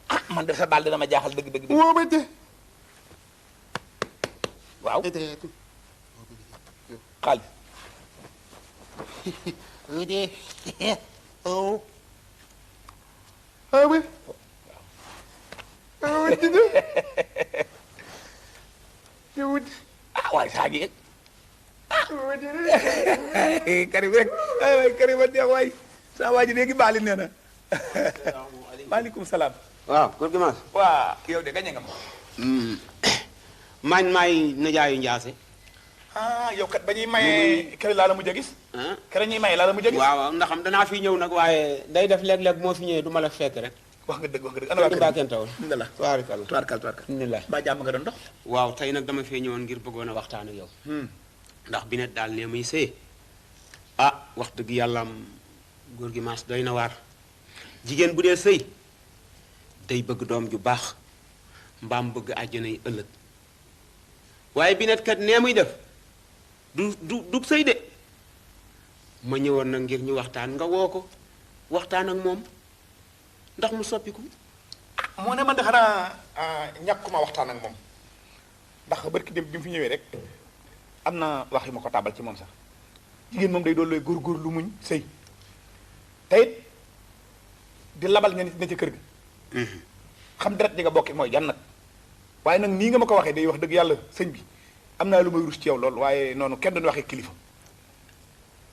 ah man de sa baal dina ma jaaxal dëgg. waaw. xaalis. ah waaye saa ji Karim rek waay Karim waay saa waa ji léegi baali nee na. maaleykum salaam. waaw góor gi Maas. waa yow de gañe nga ma. man maay najaayu Njaase. ah yow kat ba ñuy maye kër laa la mujj a gis. kër ñuy maye laa la mujj a gis. waaw ndax am danaa fi ñëw nag waaye day def léeg-léeg moo fi ñëwee du ma la fekk rek. wax nga dëgg. ana waa kër baaken tawul. alhamdulilah tubaarkal. alhamdulilah. ba jàmm nga doon dox. waaw tey nag dama fee ñëwoon ngir bëggoon a waxtaan ak yow. ndax Binet daal nee muy sëy ah wax dëgg yàlla am góor gi Maas doy na waar. jigéen bu dee sëy day bëgg doom ju baax mbaam bëgg àjjana yi ëllëg waaye Binet kat nee muy def du sëy de ma ñëwoon nag ngir ñu waxtaan nga woo ko waxtaan ak moom ndax mu soppiku. moo ne man de xanaa ñàkkuma waxtaan ak moom ndax barki dem bi mu fi ñëwee rek am na wax yu ma ko tàbbal ci moom sax jigéen moom day doon looy góor lu muñ sëy te it di labal ña ne ca kër ga. xam deret ji nga bokki mooy jan nag waaye nag nii nga ma ko waxee day wax dëgg yàlla sëñ bi am naa lu may rus ci yow lool waaye noonu kenn duñu waxee kilifa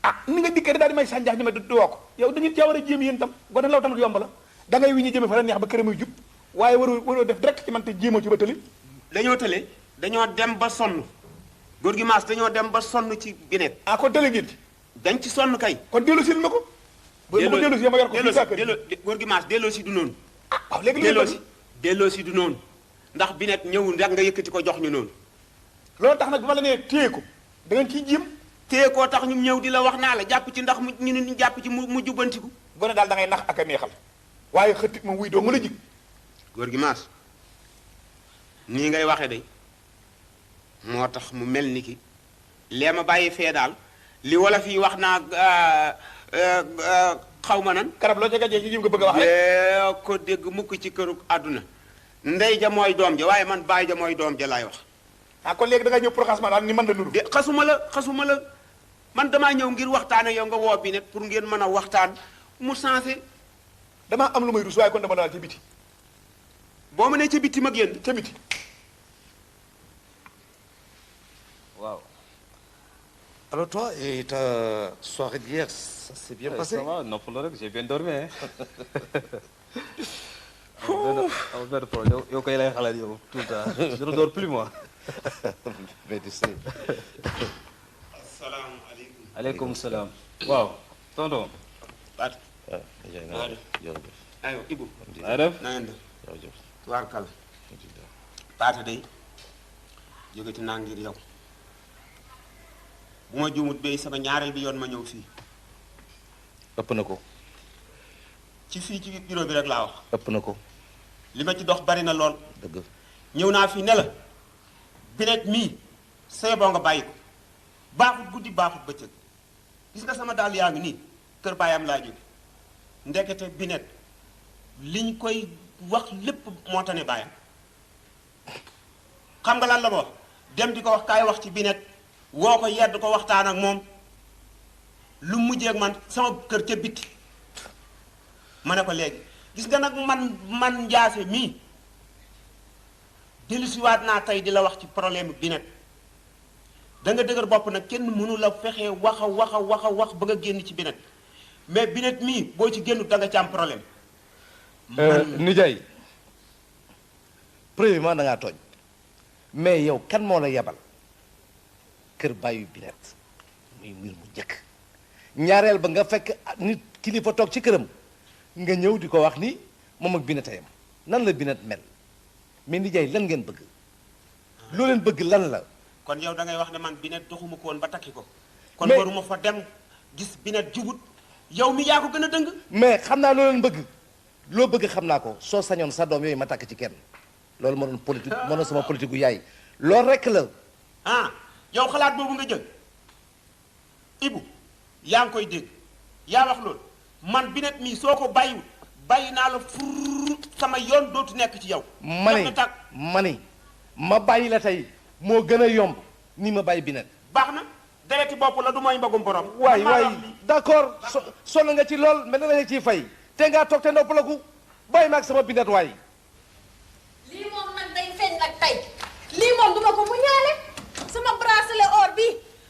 ah ni nga dikkee daal di may sànjaax ñu ma du woo ko yow dañu caa war a jéem yéen tam gone law tamit yomb la da ngay wi ñu jëme fa la neex ba kër muy jub waaye waroo def direct ci man te jéemoo ci ba tëli dañoo tële dañoo dem ba sonn góor gi Maas dañoo dem ba sonn ci Binet. ah kon tële ngeen ci dañ ci sonn kay kon dellu sil ma ko dellu si ma yor ko góor gi Maas delloo si du noonu waaw léegi delloo si du noonu ndax Binet ñëw ndax nga yëkkati ko jox ñu noonu loolu tax nag bi ma la nee téye ko da ngeen ciy jéem téye koo tax ñu ñëw di la wax naa la jàpp ci ndax mu ñu jàpp ci mu jubbantiku gone daal da ngay nax ak a neexal waaye xëttit ma wuy doo nga la jig góor gi maas nii ngay waxe de moo tax mu mel ni ki lee ma bàyyi fee daal li wala fii wax naa xaw ma nan karab loo ca gajee ci jim nga bëgg a wax rek ko dégg mukk ci këru àdduna ndey ja mooy doom ja waaye man baay ja mooy doom ja laay wax ah kon léegi da nga ñëw pour xasma daal ni man la nuru de xasuma la man damaa ñëw ngir waxtaan ak yow nga woo bi net pour ngeen mën a waxtaan mu sensé damaa am lu may rus waaye kon dama daal ca biti boo ma nee ca biti ma génn ca biti Waouh. Alors toi, et ta soirée d'hier, ça s'est bien passé? Ça va, non, pour le reste, j'ai bien dormi. Hein. Yo, koy lay xalaat yow tout le temps. Je ne dors plus moi. Mais tu sais. asalaamaaleykum. Aleykum salaam. Waaw, tonton. Baat. jërëjëf. aywa Ibou. na def. na ngeen def. jërëjëf. tubaarkàlla. Paate day jógati naa ngir yow bu ma juumut bay sama ñaareel bi yoon ma ñëw fii ëpp na ko. ci fii ci bureau bi rek laa wax ëpp na ko. li ma ci dox bari na lool dëgg. ñëw naa fii ne la binet mii say boo nga bàyyi ko baaxut guddi baaxut bëccëg gis nga sama daal yaa ngi nii kër baayam laa jóge ndekete binet liñ koy wax lépp moo tane baayam xam nga lan la ma wax dem di ko wax kaay wax ci binet woo ko yedd ko waxtaan ak moom lu mujjee ak man sama kër ca bitti ma ne ko léegi gis nga nag man njaase mii dellusiwaat naa tey di la wax ci problème binet da nga dëgër bopp nag kenn mënu la fexe wax a wax ba nga génn ci binet mais binet mii boo ci génn da nga ci am problème nijaay premièrement da ngaa tooñ mais yow kan moo la yebal kër bàyyi binet muy mbir mu njëkk ñaareel ba nga fekk nit kilifa toog ci këram nga ñëw di ko wax ni moom ak binet ayam nan la binet mel mais nijaay lan ngeen bëgg loo leen bëgg lan la kon yow da ngay wax ne man binet doxuma ko woon ba takki ko kon Mais- waruma fa dem gis binet jubut yow mi yaa ko gën a dëng mais xam naa loo leen bëgg loo bëgg xam naa ko soo sañoon sa doom yooyu ma takk ci kenn loolu moo doon politique moo doon sama politique gu yaay loolu rekk la ah yow xalaat boobu nga jël Ibu yaa ngi koy dégg yaa wax loolu man binet mii soo ko bàyyiwul bàyyi naa la fur sama yoon dootu nekk ci yow mani ma bàyyi la tey moo gën a yomb ni ma bàyyi binet baax na dereti bopp la du mooy mbagum borom waay d'accord sonn nga ci lool mais dana nga ciy fay te ngaa toog te noppalaku bàyyi ma ak sama binet waay lii moom nag day feeñ nag tey lii moom duma ko mu ñaale sama bracelet or bi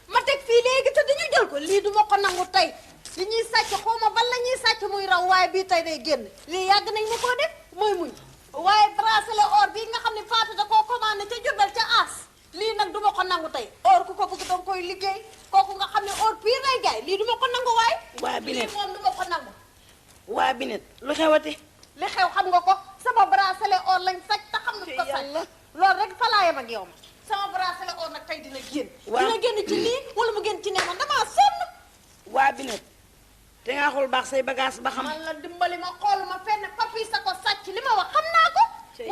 ma teg fii léegi te dañu jël ko lii duma ko nangu tey li ñuy sàcc xawma ban la ñuy sàcc muy raw waaye bii tey day génn lii yàgg nañ ma koo def mooy muñ waaye bracelet or bii nga xam ne Fatou da koo commandé ca Jurbel ca As lii nag duma ko nangu tey or ku ko bëgg danga koy liggéey kooku nga xam ne or pire lay jaay lii duma ko nangu waaye waa binet lii moom duma ko nangu waa binet lu xewati li xew xam nga ko sama bracelet or lañ sàcc te xam nga ko sàcc loolu rek fa laa yem ak yow ma sama bracelet or nag tey dina génn dina génn ci lii wala mu génn ci nee man damaa sonn waa binet te nga xool baax say bagage ba xam man la dimbali ma xool ma fenn papi sa ko sàcc li ma wax xam naa ko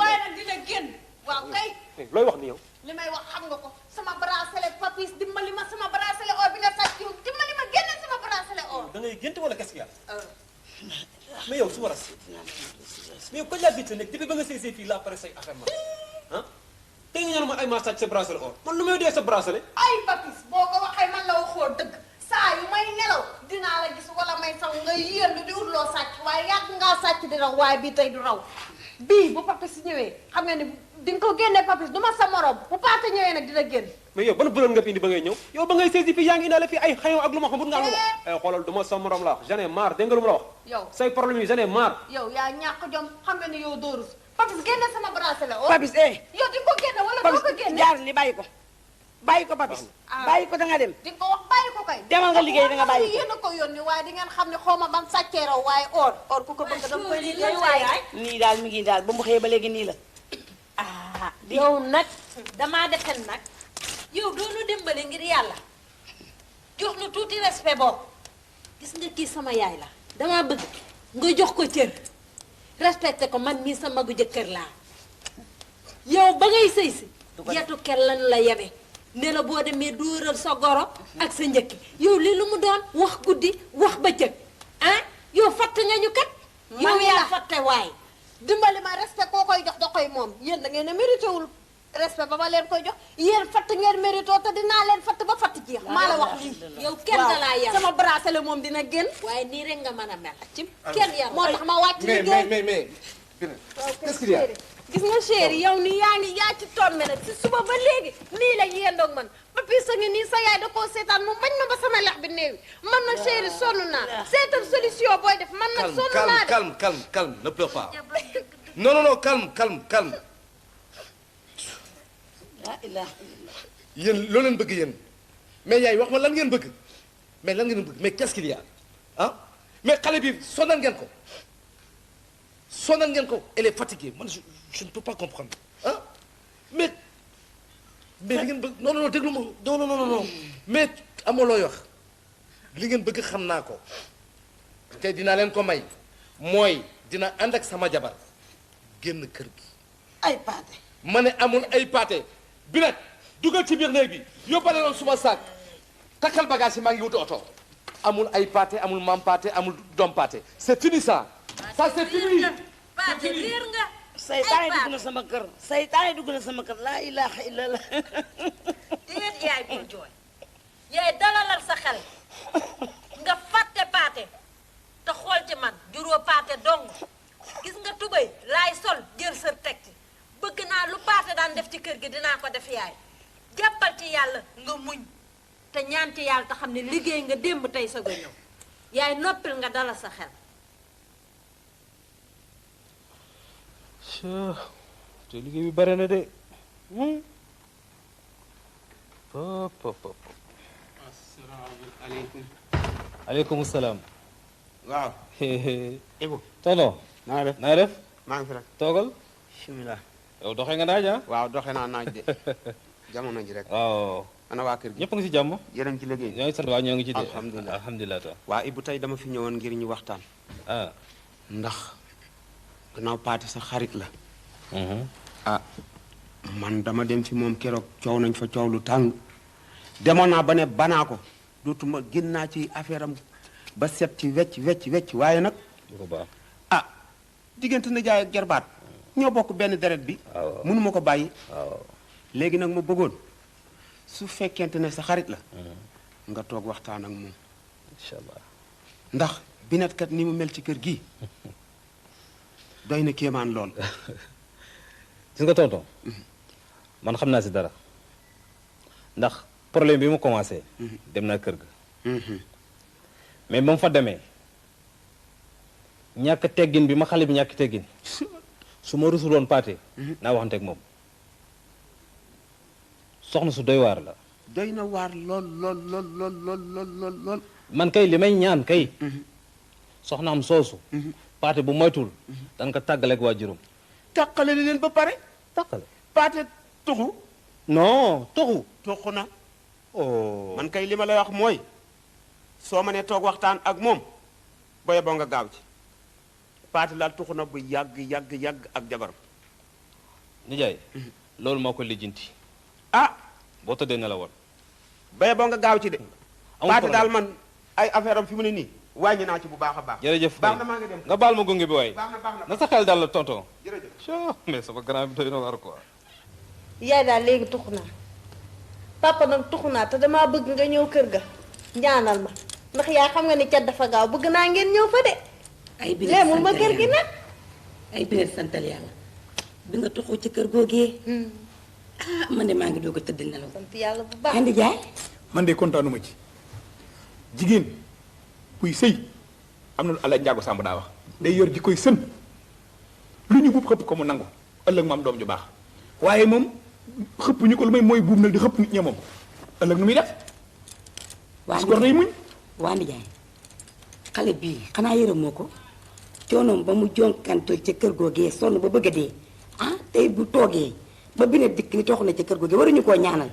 waaye nag dina génn waaw kay looy wax ni yow li may wax xam nga ko sama bracelet papis dimbali ma sama bracelet or bi nga sàcc yow dimbali ma génn sama bracelet or da ngay gént wala qu'est-ce qu'il y a mais yow su war a mais yow ko laa bitte nekk depuis ba nga sëy fii laa pare say affaire ma ah tey nga ñaan ma ay ma sàcc sa bracelet or man lu may dee sa bracelet ay papis boo ko waxee man la waxoo dëgg saa yu may nelaw dinaa la gis wala may saw nga yéendu di ut loo sàcc waaye yàgg ngaa sàcc di raw waaye bii tey du raw bii bu papis ñëwee xam nga ni di nga ko génne papis du ma sa morom bu paate ñëwee nag dina génn mais yow ban buloon nga fi indi ba ngay ñëw yow ba ngay saisi fii yaa ngi indaale fii ay xayon ak lu ma xamul nga am lu ma xoolal du ma sa morom la wax j'en ai marre dégg nga lu ma la wax yow say problème yi j'en ai marre yow yaa ñàkk jom xam nga ni yow doorus papis génne sama bracelet or papis yow di nga ko génne wala doo ko génne jaar li bàyyi ko papis bàyyi ko da nga dem di nga ko wax bàyyi ko kay demal nga liggéey da nga bàyyi ko yéen a ko yónni waaye di ngeen xam ne xaw ma ban sàccee raw waaye or ku ko bëgg danga koy liggéey waaye nii daal mi ngi daal ba mu xëyee ba léegi nii la yow nag damaa defen nag yow doonu dimbale ngir yàlla jox nu tuuti respect boobu gis nga kii sama yaay la damaa bëgg nga jox ko cër respecté ko man mii sa magu jëkkër laa yow ba ngay sëy si yetu kel lañu la yebe ne la boo demee dóoral sa goro ak sa njëkki yow lii lu mu doon wax guddi wax bëccëg ah yow fatt nga ñu kat yow yaa fatte waay dimbali ma respect koo koy jox da koy moom yéen da ngeen a mérité wul respect ba ma leen koy jox yéen fatt ngeen mérité te dinaa leen fatt ba fatt jeex maa la wax lii yow kenn da laa yar sama bracelet moom dina génn waaye nii rek nga mën a mel ci kenn yar moo tax ma wàcc liggéey mais qu'est-ce qu'il y a gis nga chéri yow nii yaa ci tombé nag si suba ba léegi nii la yendoog man papi sa ngi nii sa yaay da koo seetaan mu bañ ma ba sama lex bi néewi man nag chéri sonn naa seetal solution booy def man nag sonn naa de calme ne pleure pas non calme laa ilaaha illallah yéen loo leen bëgg yéen mais yaay wax ma lan ngeen bëgg mais qu'est-ce qu'il y a ah mais xale bi sonal ngeen ko elle est fatiguée man je ne peux pas comprendre ah mais li ngeen bëgg non déglu ma non mais amoo looy wax li ngeen bëgg xam naa ko te dinaa leen ko may mooy dina ànd ak sama jabar génn kër gi ay paate ma ne amul ay paate bi nag dugal ci biir néeg bi yóbbale loon suma saak takkal bagage yi maa ngi wuti oto amul ay paate amul maam paate amul doom paate c'est fini ça c'est fini paate liir nga saytaane dugg na sama kër laa ilaaha illallah déet yaay bul jooy yaay dalalal sa xel nga fàtte paate te xool ci man juróo paate dong gis nga tubéy laay sol jël sa teg ci bëgg naa lu paate daan def ci kër gi dinaa ko def yaay jàppal ci yàlla nga muñ te ñaan ci yàlla te xam ne liggéey nga démb tey sa ga ñëw yaay noppil nga dalal sa xel te liggéey bi bare na de asalaamaaleykum. aleykum salaam. waaw. Ibu. tonton. naa def naa def. maa ngi fi rek. toogal. bismillah. yow doxee nga naaj ah. waaw doxe naa naaj de jamono ji rek. waaw. ana waa kër gi ñëpp nga ci jàmm. yéen a ngi ci liggéey. ñoo ngi sant waaw ñoo ngi ci de. alhamdulilah alhamdulilah. waa Ibu tey dama fi ñëwoon ngir ñu waxtaan. ah. ndax gannaaw paate sa xarit la. ah man dama dem fi moom keroog coow nañ fa coow lu tàng. demoon naa ba ne banaa ko dootuma génn naa ci affaire am ba set ci wecc waaye nag. du ko baax. ah diggante na jaay ak jarbaat ñoo bokk benn deret bi. waaw mënuma ko bàyyi. waaw. léegi nag ma bëggoon su fekkente ne sa xarit la. nga toog waxtaan ak moom. incha allah. ndax binet kat ni mu mel ci kër gi doy na kéemaan lool. gis nga tonton man xam naa si dara ndax problème bi mu commencé. dem naa kër ga. mais ba mu fa demee ñàkk teggin bi ma xale bi ñàkk teggin su ma rusuloon paate. naa waxanteeg moom soxna su doy waar la. doy na waar lool. man kay li may ñaan kay. soxna am soosu. paate bu moytul. dan ko tàggaleeg waa juróom. tàqale leen ba pare. tàqale paate tuxu. non tuxu. tuxu na. oh man kay li ma lay wax mooy soo ma nee toog waxtaan ak moom boye boo nga gaaw ci paate laal tuxu na bu yàgg ak jabaram. nijaay loolu moo ko lijjanti. ah boo tëddee ne la woon. boye boo nga gaaw ci de. amul paate problème daal man ay affaire am fi mu ne nii wàññi naa ci bu baax a baax. jërëjëf baax na maa ngi dem. nga baal ma gunge bi waaye. baax na na sa xel daal la tonton. jërëjëf. mais sama grand bi doy na war quoi. yaay daal léegi tuxu naa papa nag tuxu naa te damaa bëgg nga ñëw kër ga ñaanal ma ndax yaa xam nga ni cat dafa gaaw bëgg naa ngeen ñëw fa de. ay binet léemul ma kër gi nag. ay binet santal yàlla bi nga tuxu ci kër googee ah man de maa ngi doog a tëdd nelaw. sant yàlla bu baax andi jaay. man de kontaanuma ci jigéen kuy sëy am na lu Alla Njaago Sàmb daa wax day yor ji koy sën lu ñu buub xëpp ko mu nangu ëllëg mu am doom ju baax waaye moom xëpp ñu ko lu may mooy buub nag di xëpp nit ña moom ëllëg nu muy def. su ko day muñ. waa ndi jaay xale bii xanaa yërëmoo ko coonoom ba mu jonkantal ca kër googee sonn ba bëgg a dee ah tey bu toogee ba binet dikk ni toxu na ca kër googee waruñu koo ñaanal.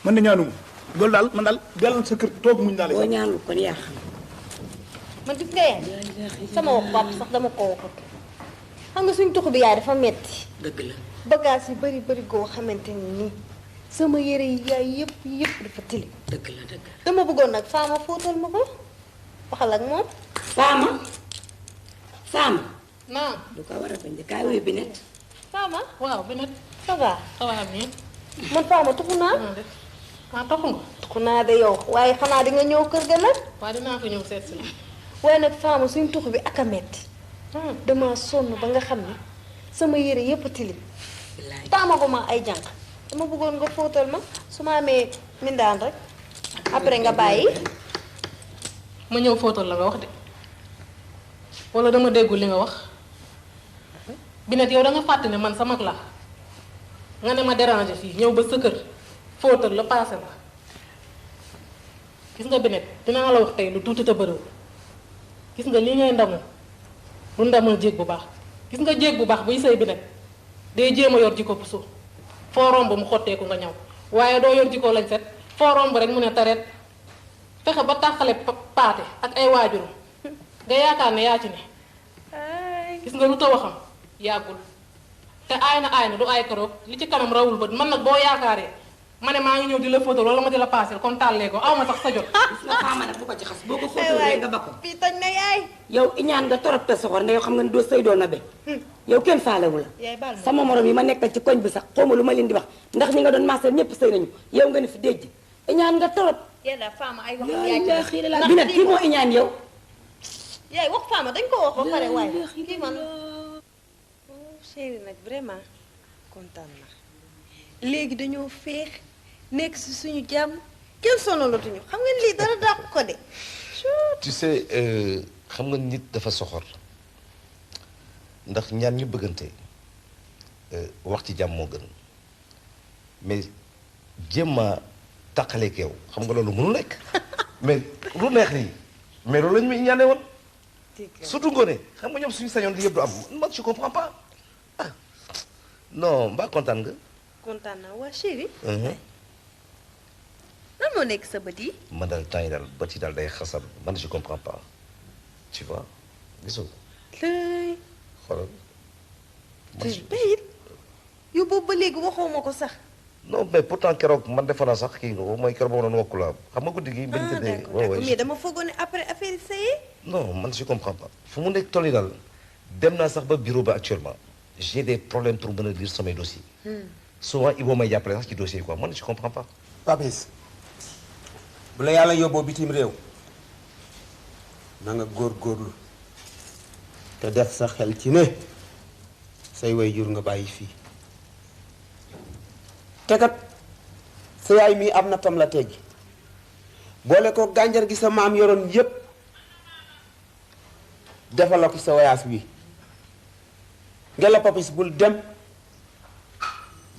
man de ñaanuma loolu daal man daal dellu sa kër toog muñ daal. boo ñaanul kon yaa xam. man gis nga yaay sama wax papa sax dama ko waxut xam nga suñ tuxu bi yaay dafa metti dëgg la bagage yi bari goo xamante ni nii sama yére yi yaay yëpp dafa tili dëgg la dama bëggoon nag Fama fóotal ma ko waxal ak moom Fama naam du ko war a bañ de kaay wuyu Binet Fama waaw Binet ça va bien man Fama tuxu naa maa toxu nga tuxu naa de yow waaye xanaa di nga ñëw kër ga nag waaye dinaa ko ñëw seet si la waaye nag Fama suñ tuxu bi ak a metti dama sonn ba nga xam ni sama yére yëpp tilim taamaguma ay jànq dama bëggoon nga fóotal ma su ma amee mindaan rek après nga bàyyi ma ñëw fóotal la nga wax de wala dama déggul li nga wax Binet yow da nga fàtte ne man sa mag la nga ne ma déranger fii ñëw ba sa kër fóotal la paase la gis nga Binet dinaa la wax tey lu tuuti te bëriwul gis nga lii ngay ndamu lu ndamal jéeg bu baax gis nga jéeg bu baax buy sëy Binet day jéem a yor jikko puso foo romb mu xotteeku nga ñaw waaye doo yor jikko lañ set foo romb rek mu ne tareet fexe ba tàqale paate ak ay waajuram nga yaakaar ne yaa ci ne gis nga lu taw a xam yàggul te aay na du aay keroog li ci kanam rawul bët man nag boo yaakaaree ma ne maa ngi ñëw di la fóotal wala ma di la paaseel kon tàllee ko aw ma sax sa jot gis nga Fama nag bu ko ci xas boo ko fóotalee nga ba ko fii toj na yaay yow iñaan nga torop te soxor nga yow xam nga ne doo sëy doo na be yow kenn faalewu la sama morom yi ma nekkal ci koñ bi sax xawma lu ma leen di wax ndax ñi nga doon maaseel ñëpp sëy nañu yow nga ne fi déjj iñaan nga torop yàlla Fama ay wax yaa xiir la bi nag kii moo iñaan yow yaay wax Fama dañ ko wax ba pare waaye kii man chéri nag vraiment kontaan na léegi dañoo féex nekk si suñu jàmm kenn sonalatuñu xam nga lii dara dàq ko de tu sais xam nga nit dafa soxor ndax ñaan ñu bëggante wax ci jàmm moo gën mais jéem a tàqaleeg yow xam nga loolu mënul nekk mais lu neex nii mais loolu lañu muy ñaane woon surtout ngoone xam nga ñoom suñu sañoon li yëpp du am man je comprends pas ah non mbaa kontaan nga. kontaan naa waa chéri lan moo nekk sa bët yi. man daal temps yi daal bët yi daal day xasan man je comprends pas tu vois gisoo. lay xoolal. te bayit yow boobu ba léegi waxoo ma ko sax. non mais pourtant keroog man defoon naa sax kii nga ko mooy keroog boobu noonu wokku la xam nga guddi gi. bañ tëddee d'accord mais dama foogoon ne après affaire yi sayee. non man je comprends pas. fu mu nekk toll yi daal dem naa sax ba bureau ba actuellement j'ai des problèmes pour mën a lire samay dossiers. souvent il faut may jàppale sax ci dossier yi quoi man je comprends pas. Papis bu la yàlla yóbboo bitim réew na nga góorgóorlu te def sa xel ci ne say waajur nga bàyyi fii te kat sa yaay mii am na tam la teggi boole ko gànjar gi sa maam yoroon yépp defal la ko sa voyage wi ngela Papis bul dem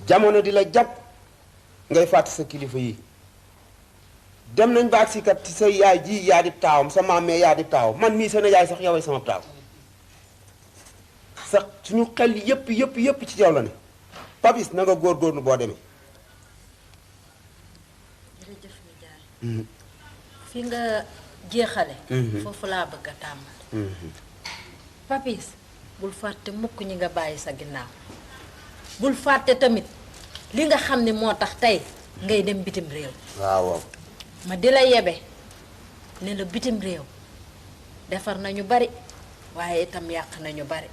jamono di la jàpp ngay fàtte sa kilifa yi dem nañ ba agsi kat ci sa yaay ji yaa di taawam sa maam mee yaa di taawam man mii sa yaay sax yowee sama taaw sax suñu xel yépp ci yow la ne Papis na nga góorgóorlu boo demee. jërëjëf nijaay fi nga jeexale foofu laa bëgg a tàmbali Papis bul fàtte mukk ñi nga bàyyi sa ginnaaw bul fàtte tamit li nga xam ne moo tax tey ngay dem bitim réew waaw ma di la yebe ne la bitim réew defar nañu bari waaye itam yàq nañu bari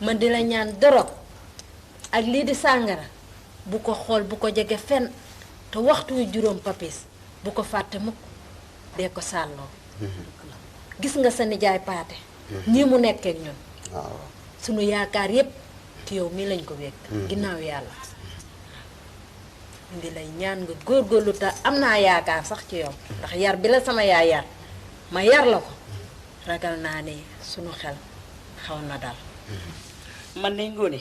ma di la ñaan dorog ak lii di sàngara bu ko xool bu ko jege fenn te waxtu wi juróom Papis bu ko fàtte mukk dee ko sàlloo gis nga sa nijaay paate nii mu nekkee ak ñun waaw sunu yaakaar yépp ci yow mii lañ ko wékk ginnaaw yàlla ndi lay ñaan nga góorgóorlu te am naa yaakaar sax ci yow ndax yar bi la sama yaay yar ma yar la ko ragal naa ne sunu xel xaw na dal man nañ Ngoné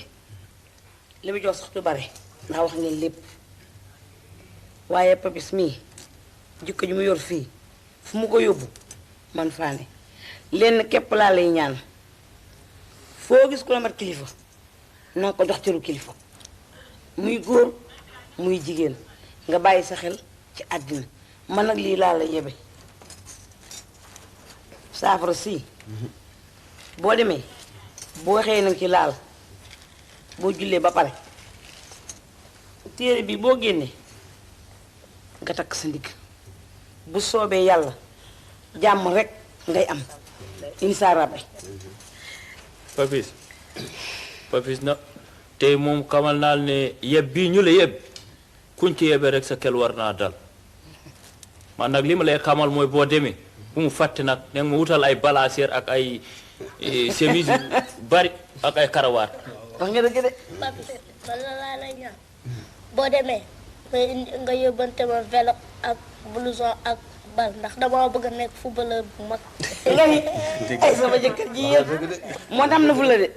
li mu jox sax du bare ndax wax ngeen lépp waaye Papis mii jikko ji mu yor fii fu mu ko yóbbu man Fane lenn képp laa lay ñaan foo gis ku la mat kilifa na ko jox cëru kilifa muy góor muy jigéen nga bàyyi sa xel ci àddina man nag lii laa la yebe saafara si boo demee boo xëyee nag ci laal boo jullee ba pare téere bi boo génnee nga takk sa ndigg bu soobee yàlla jàmm rek ngay am insa rabbi. Papis nag tey moom xamal naa ne yeb bii ñu la yeb kuñ ci yebee rek sa kel war naa dal man nag li ma lay xamal mooy boo demee bu mu fàtte nag ne ma wutal ay balaseer ak ay chemise yu bari ak ay karawaat. wax nga dëgg de. Papis wala laa lay ñaan boo demee nga yóbbante ma vélo ak blouson ak bal ndax dama bëgg a nekk footballeur bu mag. nga ni ay sama jëkkër ji yëpp moo tam na fu la de.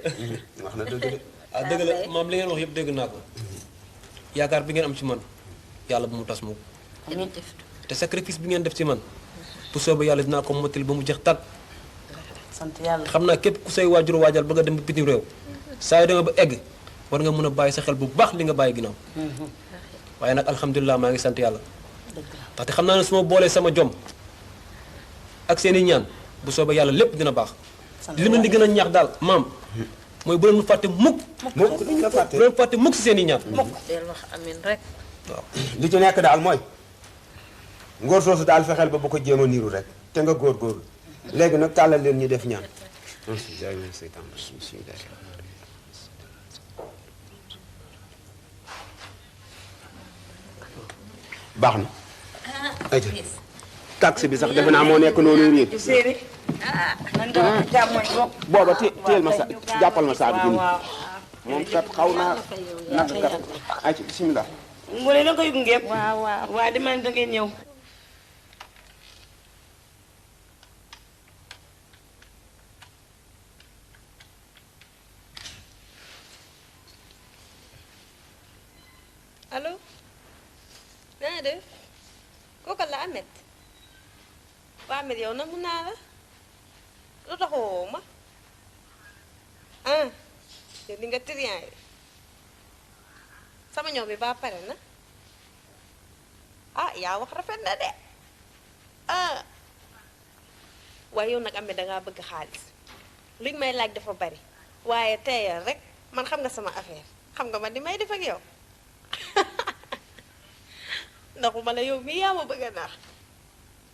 wax na dëgg de. ah dëgg la maam li ngeen wax yëpp dégg naa ko yaakaar bi ngeen am ci man yàlla bu mu tas mu te sacrifice bi ngeen def ci man bu soobee yàlla dinaa ko mottali ba mu jeex tàgg. sant yàlla xam naa képp ku say waajur waajal ba nga dem ba bitim réew saa yu demee ba egg war nga mën a bàyyi sa xel bu baax li nga bàyyi ginnaaw waaye nag alhamdulilah maa ngi sant yàlla ndaxte xam naa ne su ma boolee sama jom ak seen i ñaan bu soobee yàlla lépp dina baax. li ma di gën a ñaax daal maam mooy bu leen fàtte mukk. bu leen fàtte mukk si seen i ñaan. del wax amin rek. waaw li ci nekk daal mooy ngóor soosu daal fexeel ba bu ko jéem a niiru rek te nga góorgóorlu léegi nag tàllal leen ñu def ñaan. baax na. taxi bi sax defe naa moo nekk noonu riir. booba téel ma sa jàppal ma saa bi moom kat xaw naa natt kat ay ci bismillah. Ngoné da nga koy gunge. waaw dama ne da ngay ñëw. allo na nga def kooku la Amet waa Amet yow nangu naa la lu tax woo ma yow li nga triant yi sama ñoom bi ba pare na yaa wax rafet na de waaye yow nag Amet dangaa bëgg xaalis luñ may laaj dafa bari waaye teeyal rek man xam nga sama affaire xam nga man di may def ak yow ndax ma la yow mii yaa ma bëgg a naax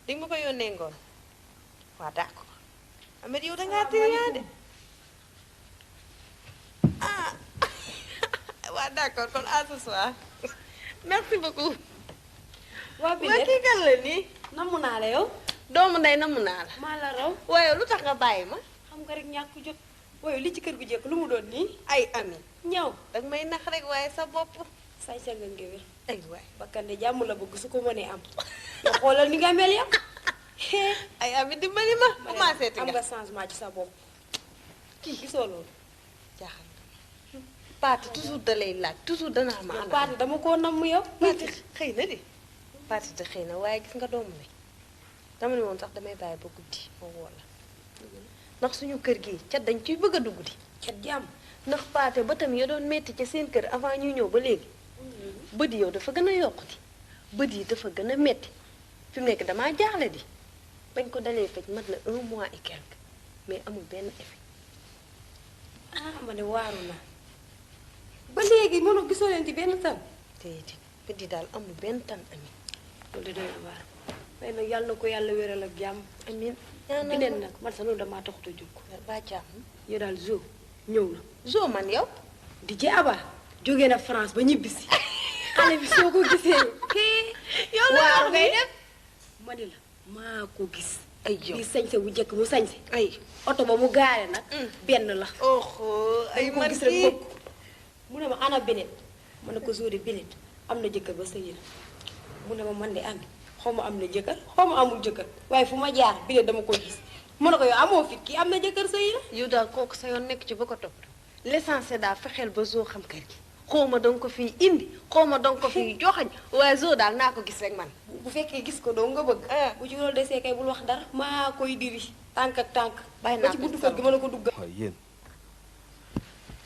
di nga ma ko yónnee ngoon waa d'accord Amet yow dangaa triant de waa d'accord kon à ce soir merci beaucoup. waa bi waa kii kan la nii. namu naa la yow. doomu ndey namu naa la. maa la raw. waaye lu tax nga bàyyi ma. xam nga rek ñàkk jot. waaye li ci kër gu jekk lu mu doon nii. ay Ami. ñaw danga may nax rek waaye sa bopp. say sa nga ngéwél. ay waay bakkan de jàmm la bëgg su ko mënee am. nga xoolal ni nga mel yow. ay Ami dimbali ma. commencé ti am nga nga changement ci sa bopp. kii gisoo loolu. jaaxal Paati toujours da lay laaj toujours danaa ma ànd. Paati dama koo namm yow. Paati xëy na de. Paati de xëy na waaye gis nga doomu ne dama ne woon sax damay bàyyi ba guddi ma woo la ndax suñu kër gi cat dañ ciy bëgg a dugg di. cat jàmm ndax Paate ba tam ya doon metti ca seen kër avant ñuy ñëw ba léegi. bët yi yow dafa gën a yokkuti bët yi dafa gën a metti fi mu nekk damaa jaaxle di bañ ko dalee faj mat na 1 mois et quelque mais amul benn effet. ma ne waaru naa ba léegi mënoo gisoo leen ci benn tan. déedéet bët yi daal amul benn tan Ami. loolu doy na waar waaye nag yàlla na ko yàlla wéral ak jàmm. amiin bi neen nag man sa loolu damaa taxut a jóg. ba jàmm. yow daal Zo ñëw na. Zo man yow. di ci Aba jógee na France ba ñibbisi. xale bi soo ko gisee. yow la wax ngay def. ma ni la maa ko gis. ay yow di sañse bu njëkk mu sañse. ay oto ba mu gaare nag. benn la. ay ko gis rek bëgg mu ne ma ana Binet ma ne ko Zo de Binet am na jëkkër ba sëy na mu ne ma man de Ami xaw ma am na jëkkër xaw ma amul jëkkër waaye fu ma jaar Binet dama ko gis mu ne ko yow amoo fit kii am na jëkkër sëy na. yow daal kooku sa yoon nekk ci ba ko topp l'essentiel daal fexeel ba Zo xam kër gi xaw ma danga ko fii indi xaw ma danga ko fii joxañ waaye Zo daal naa ko gis rek man. bu fekkee gis ko doo nga bëgg. bu ci loolu desee kay bul wax dara maa koy diri tànk ak tànk. bàyyi ba naa ci ko buntu kër gi mën na ko dugg. waaw yéen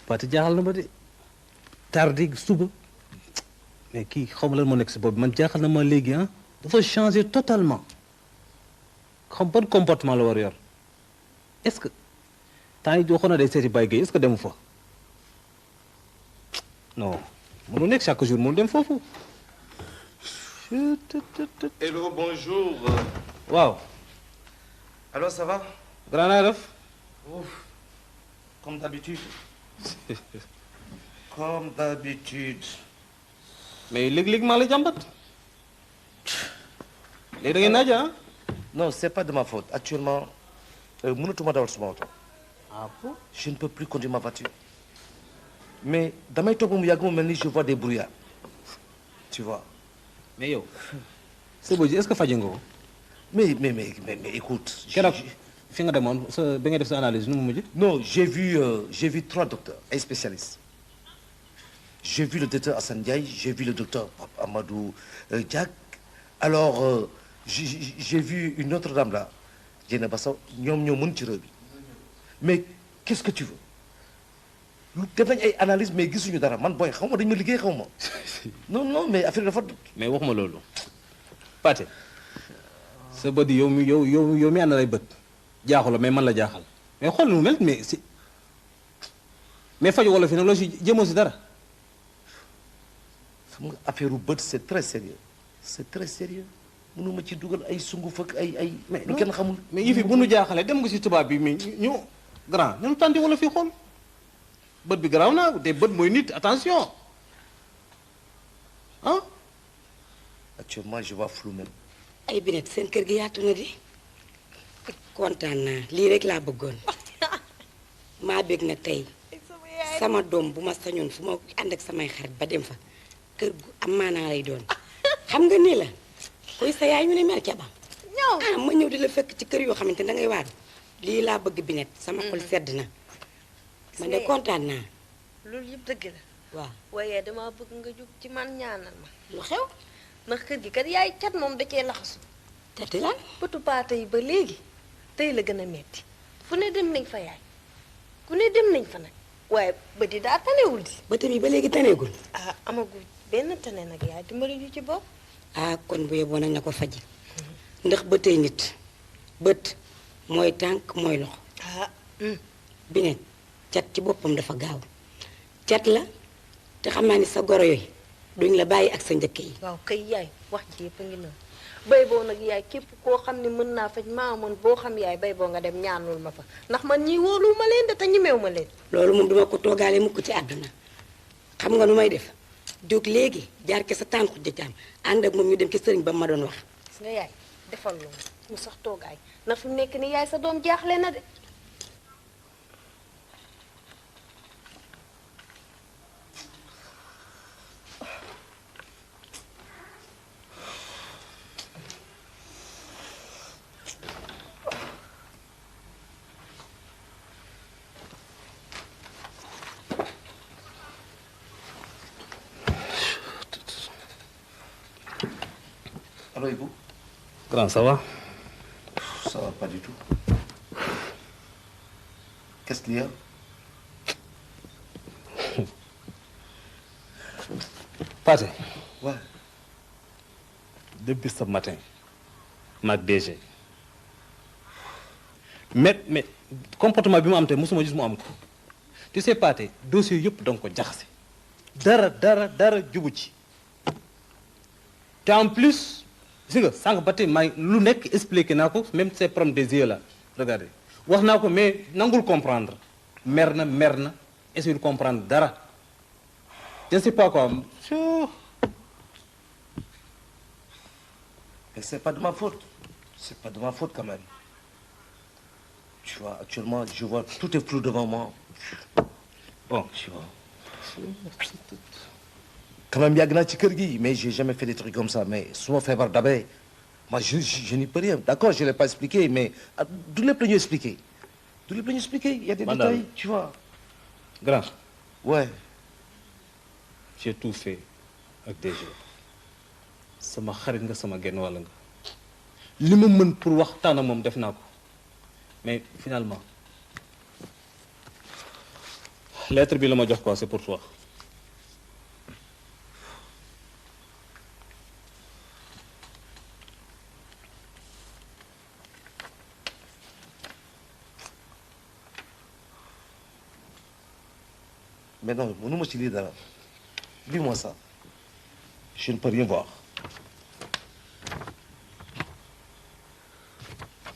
Pati jaaxal na ma de tardi suba mais kii xaw ma lan moo nekk si bopp bi man jaaxal na ma léegi ah dafa changer totalement xam ban comportement la war yor est-ce que temps yi waxoon na day seeti Baye Gueye est-ce que demu fa non mënu nekk chaque jour mënu dem foofu. Hello, bonjour. waaw. Alors, ça va? grand naa def. Ouf. Comme d'habitude. Comme d'habitude. mais léegi-léegi maa la jàmbat. léegi da ngeen naaj ah. Non, c'est pas de ma faute. Actuellement, mënatuma dawal suma oto. Ah bon? Je ne peux plus conduire ma voiture. Mais damay toog ba mu yàgg mu mel ni je vois des brouillards. Tu vois. mais yow. sa bëj est-ce que faje nga ko. mais écoute. keroog fi nga demoon sa ba nga def sa analyse nu mu mujj. Non, j'ai vu 3 docteurs, un spécialiste. J'ai vu le docteur Assane Ndiaye, j'ai vu le docteur Amadou Diak. Alors, j'ai vu une autre dame là, Diena Basso, ñoom ñoo mën ci réew bi. Mais qu'est-ce que tu veux? lu def nañ ay analyse mais gisuñu dara man booy xaw ma dañu ma liggéey xaw ma. non mais affaire dafa. mais waxuma loolu. Pathé sa bët yow mi ànd lay bët jaaxul la mais man la jaaxal mais xool nu mu mel mais si mais faju wala fi nag loo si jëmoo si dara. xam nga affaire u bët c'est très sérieux c'est très sérieux mënuma ci dugal ay sunguf ak ay. mais lu kenn xamul. mais yi fi bu nu jaaxalee dem nga si tubaab bi mais ñu grand ñu tànti wala fi xool bët bi garaaw naa te bët mooy nit attention ah. actuellement je vois flou même. ay binet seen kër gi yaatu na di kontaan naa lii rek laa bëggoon maa bég na tey sama doom bu ma sañoon fu ma ànd ak samay xarit ba dem fa kër gu am maanaa lay doon xam nga nii la kuy sa yaay ñu ne mel ca ba ah ma ñëw di la fekk ci kër yoo xamante da ngay waar lii laa bëgg binet sama xol sedd na man de kontaan naa. loolu yëpp dëgg la. waaw waaye dama bëgg nga jóg ci man ñaanal ma. lu xew. ndax kër gi kat yaay cat moom da cee laxasu. cat lan. bëtu paate yi ba léegi tey la gën a metti fu ne dem nañ fa yaay ku ne dem nañ fa nag waaye bët yi daa tanewul di. bëtam yi ba léegi taneegul. ah amagul benn tane nag yaay dimbali ñu ci bopp. ah kon bu yeboo nañ na ko faji ndax bëtay nit bët mooy tànk mooy loxo. ah. binet cat ci boppam dafa gaaw cat la te xam naa ni sa goro yooyu duñ la bàyyi ak sa njëkk yi. waaw kay yaay wax ji yëpp a ngi noonu bay boo nag yaay képp koo xam ne mën naa faj maa mën boo xam yaay bay boo nga dem ñaanul ma fa ndax man ñii wóolu ma leen de te ñemew ma leen. loolu moom duma ko toogaale mukk ci àdduna xam nga nu may def jóg léegi jaar ke sa tànku jëccaam ànd ak moom ñu dem ci sëriñ ba ma doon wax. gis nga yaay defal loolu mu sax toogaay ndax fi mu nekk ni yaay sa doom jaaxle na de. Alors, et vous? Grand, ça va? Ça va pas du tout. Qu'est-ce qu'il y a? Pathé. Ouais. Depuis ce matin, ma DG. Mais comportement bi mu am tey mosuma gis mu am ko. Tu sais Pathé dossier yëpp danga ko jaxase. dara jubu ci. te en plus si nga sànq ba tey may lu nekk expliqué naa ko même ces problèmes des yeux là regardez wax naa ko mais nangul comprendre mer na essayer de comprendre dara je ne sais pas quoi. Mais c'est pas de ma faute. C'est pas de ma faute quand même. Tu vois, actuellement, je vois tout est flou devant moi. Bon, tu vois. Quand même, yàgg naa ci kër gi, mais j'ai jamais fait des trucs comme ça. Mais su ma feebar dabee, moi je n'y peux rien. D'accord, je l'ai pas expliqué, mais du lépp la ñu expliqué. Du lépp la ñu expliqué. Il y a des détails, tu vois. Grand. Ouais. J'ai tout fait ak DG. sama xarit nga sama genn wàll nga li ma mën pour waxtaan ak moom def naa ko mais finalement lettre bi la ma jox quoi c'est pour toi. Mais non, mënuma ci lii dara. Dis-moi ça. Je ne peux rien voir.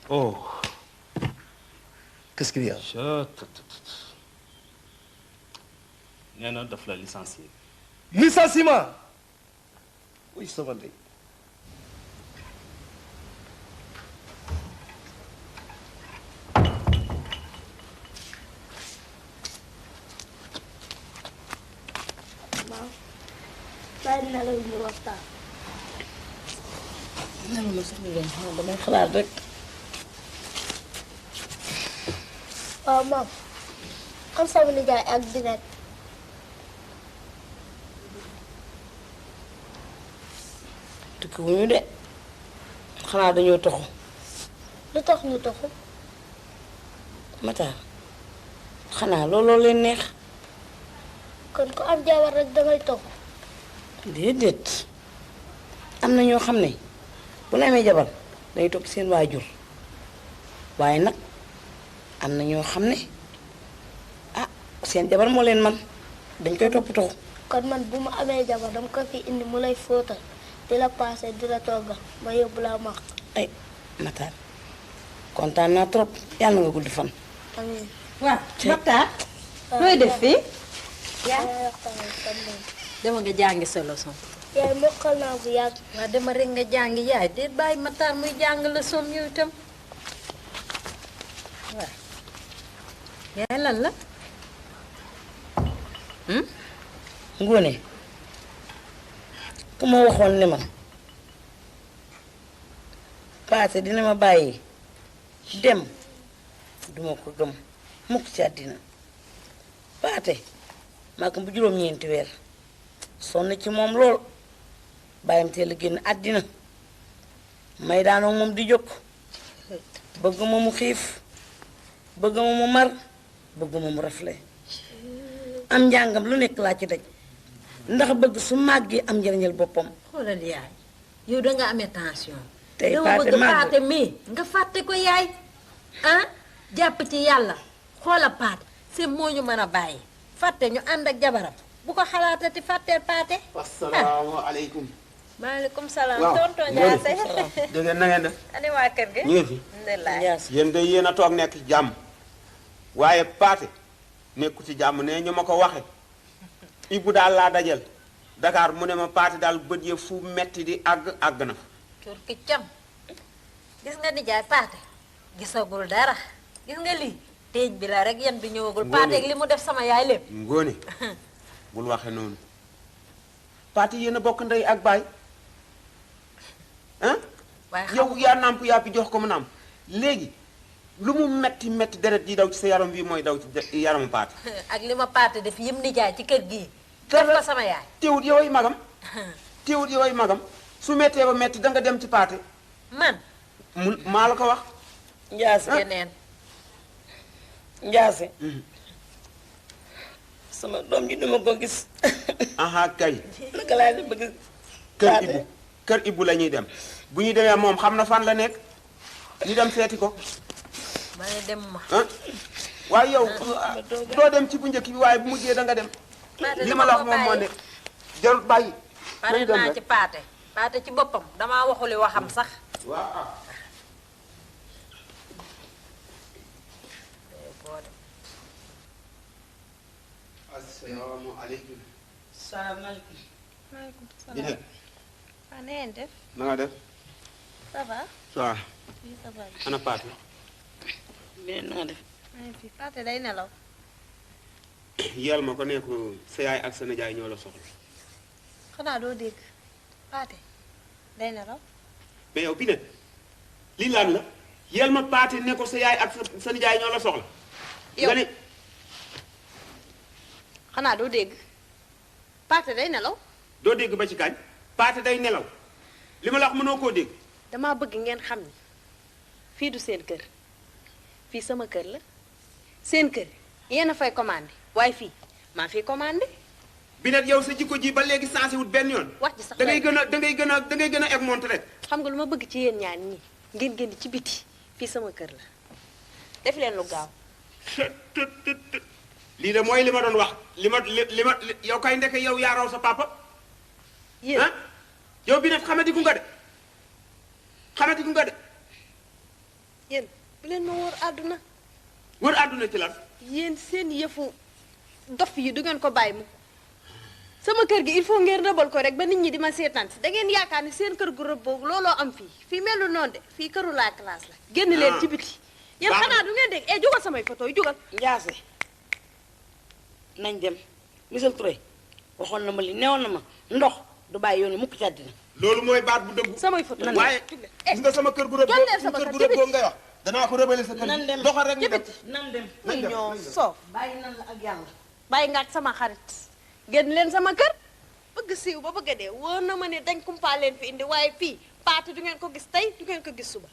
Oh. Qu'est-ce qu'il y a? nee na daf la licencier. Licenciement. Oui, ça va. Maam bàyyi nelaw ñu waxtaan. nelaw ma sax ñu doon xam damay xalaat rek. waaw maam am sama nijaay ak Binet. tukki wuñu de xanaa dañoo toxu. lu tax ñu toxu. Matar xanaa looloo leen neex. kon ko am jabar rek dangay toxu. déedéet am na ñoo xam ne bu la amee jabar day topp seen waajur waaye nag am na ñoo xam ne ah seen jabar moo leen man dañ koy toppatoo. kon man bu ma amee jabar dama ko fi indi mu lay fóotal di la paase di la toggal ma yóbbu laa maq. ay Matar kontaan naa trop yàlla nga guddi fan. amiin. waaw Matar looy def fii. yaay dama nga jàngi sa leçon. yaay mokkal naa bu yàgg. waaw dama rek nga jàngi yaay déet bàyyi Matar muy jàng leçon yow itam. waaw yaay lan la. Ngoné ku ma waxoon ne ma paase dina ma bàyyi dem duma ko gëm mukk ci àddina paate maa ko bu juróom-ñeenti weer sonn ci moom lool bàyyam teel a génn àddina may daanoo moom di jóg bëgg ma mu xiif bëgg ma mu mar bëgg ma mu rafle am njàngam lu nekk laa ci daj ndax bëgg su màggee am njëriñal boppam. xoolal yaay yow danga amee tension. tey dama paate bëgg màgg paate mii nga fàtte ko yaay ah jàpp ci yàlla xoola paate c'est moo ñu mën a bàyyi fàtte ñu ànd ak jabaram bu ko xalaatati fàtteel paate. asalaamaaleykum. maaleykum salaam. waaw tonton Ndiasse. dégg ngeen na ngeen def. ani waa kër gi. ñu ngi fi. alhamdulilah. yéen de yéen a toog nekk ci jàmm waaye paate nekku ci jàmm ne ñu ma ko waxe Ibou daal laa dajal Dakar mu ne ma paate daal bët ya fu metti di àgg na fa. tur ki cam gis nga nijaay paate gisagul dara gis nga lii téej bi la rek yan bi ñëwagul. Ngoné paate ak li mu def sama yaay lépp. Ngoné bul waxe noonu paate yéen a bokk ndey ak baay ah waaye yow yaa nàmp yaa bi jox ko mu nàmp léegi lu mu metti metti deret ji daw ci sa yaram bii mooy daw ci yaramu paate. ak li ma paate def yëm nijaay ci kër gii. def ko sama yaay. teewut yow ay magam teewut yow ay magam su mettee ba metti danga dem ci paate. man. maa la ko wax. Ndiasse yeneen. Ndiasse. sama doom ji duma ko gis. aha kay. naka laa dem bëgg. kër Ibou la ñuy dem bu ñu demee moom xam na fan la nekk ñu dem seeti ko. ma ne dem ma. waaye yow doo dem ci bu njëkk bi waaye bu mujjee danga dem. li ma la wax moom moo ne jarul bàyyi. pare naa ci paate. paate ci boppam damaa waxuli waxam sax. waaw. asalaamaaleykum. salaamaaleykum. maaleykum Binet. salaam. waaw na ngeen def. na nga def. ça va. waaw. oui ça va. ana paate. Binet na nga def. maa ngi fi Paate day nelaw. yal ma ko ne ko sa yaay ak sa nijaay ñoo la soxla. xanaa doo dégg Paate day nelaw. mais yow Binet lii lan la yal ma paate ne ko sa yaay ak sa nijaay ñoo la soxla. yow nga ne xanaa doo dégg Paate day nelaw. doo dégg ba ci kañ paate day nelaw li ma la wax mënoo koo dégg. damaa bëgg ngeen xam ni fii du seen kër fii sama kër la seen kër yéen a fay commandé waaye fii maa fiy commandé. Binet yow sa jikko ji ba léegi sensé wut benn yoon. wax ji sax da ngay gën a egg monte rek. xam nga lu ma bëgg ci yéen ñaan ñi ngeen génn ci biti fii sama kër la def leen lu gaaw. lii de mooy li ma doon wax li ma yow kay ndeke yow yaa raw sa papa. yéen ah yow bi nag xamadiku nga de xamadiku nga de. yéen bu leen ma wóor àdduna. wër àdduna ci lan. yéen seen yëfu dof yi du ngeen ko bàyyi mu sama kër gi il faut ngeen rëbal ko rek ba nit ñi di ma seetaan si da ngeen yaakaar ni seen kër gu rëb boobu looloo am fii melu noonu de fii këru la classe la. génn leen ci biti. yéen xanaa du ngeen dégg jugal samay photo yi jugal. Njaase nañ dem Michel Touré waxoon na ma li neewoon na ma ndox du bàyyi yoon mukk ci àddina. loolu mooy baat bu dëggu. samay photo waaye gis nga sama kër gu rëb boobu ngay wax. danaa ko rëbale sa kër nan dem doxal rek ñu dem nan dem. muy ñoo soof. bàyyi nan la ak yàlla. bàyyi nga ak sama xarit génn leen sama kër bëgg siiw ba bëgg a dee wóor na ma ne dañ kumpaa leen fi indi waaye fii paati du ngeen ko gis tey du ngeen ko gis suba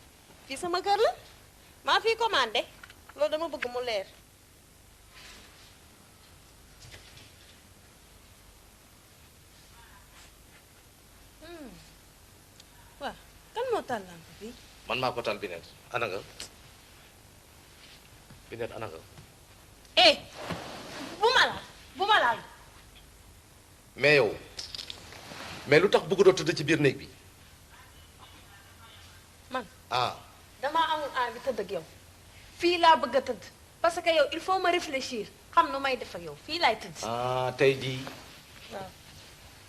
fii sama kër la maa fii commandé loolu dama bëgg mu leer. waaw kan moo taal lampe bi. man maa ko tal Binet ana nga Binet ana nga. bu ma laal mais yow mais lu tax bëgg doo tëdd ci biir néeg bi. man ah. damaa amul envie tëdd ak yow fii laa bëgg a tëdd parce que yow il faut ma réfléchir xam nu may def ak yow fii laay tëdd. ah tey jii waaw.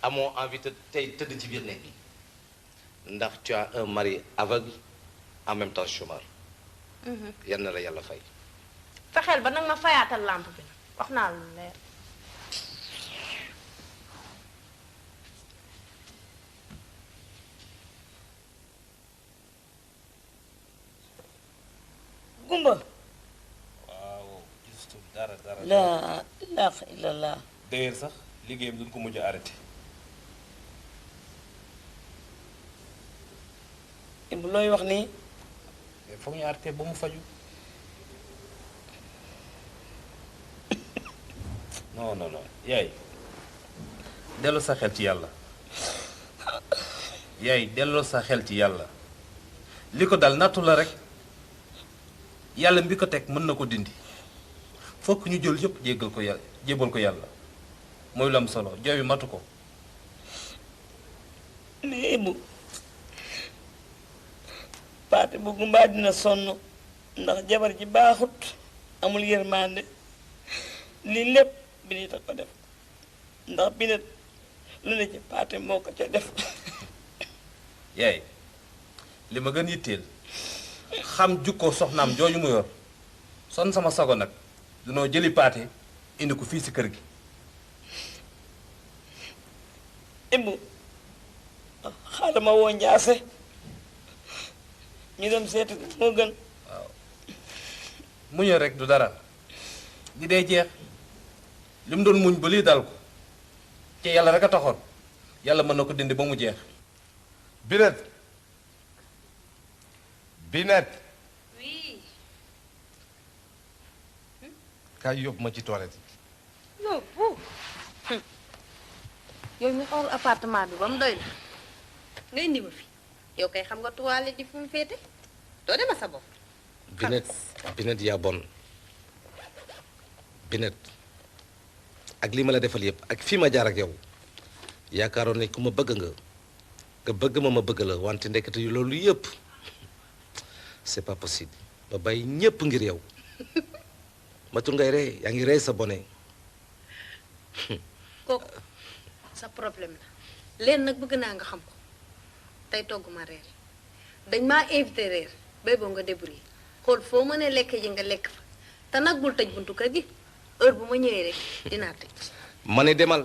amoo envie tey tëdd ci biir néeg bi ndax tu as un mari aveugle en même temps chômeur. yal na la yàlla fay. fexeel ba nag ma fayaatal lampe bi nag wax naa lu leer. Gumba. waaw gisul dara. laa ilaaha illallah. d'ailleurs sax liggéeyam duñ ko mujj a arrêté. Ibu looy wax nii. mais foog ñu arrêté ba mu faju non yaay delloo sa xel ci yàlla yaay delloo sa xel ci yàlla li ko dal nattu la rek yàlla mbi ko teg mën na ko dindi fokk ñu jël yëpp jéggal ko yàlla jébal ko yàlla mooy lu am solo jooy bi matu ko. mais Ibu paate bu Gumba dina sonn ndax jabar ji baaxut amul yërmande lii lépp bi nit a ko def ndax bi nit lu ne ci paate moo ko ca def. yaay li ma gën yitteel xam jukkoo soxnaam jooju mu yor son sama sago nag dunoo jëli paate indi ko fii si kër gi. Ibu xaaral ma woo Njaase ñu dem seeti ko moo gën. waaw muñal rek du dara li day jeex li mu doon muñ ba lii dal ko ci yàlla rek a taxoon yàlla mën na ko dindi ba mu jeex. Binet oui. kaay yóbbu ma ci toilette yi. yóbbu. yow mi xool appartement bi ba mu doy la nga indi ma fi yow kay xam nga toilette di fu mu féete doo dema sa bopp. Binet yaa bon Binet ak li ma la defal yëpp ak fii ma jaar ak yow yaakaaroon ne ku ma bëgg nga bëgg ma bëgg la wante ndekete yu loolu yëpp c'est pas possible ma bàyyi ñépp ngir yow matul ngay rey yaa ngi rey sa bone. kooku sa problème la leen nag bëgg naa nga xam ko tey togg ma reer dañ maa invité reer bay boo nga débrouiller xool foo mënee lekk ji nga lekk fa te nag bul tëj buntu kër gi heure bu ma ñëwee rek dinaa tëj. ma ne demal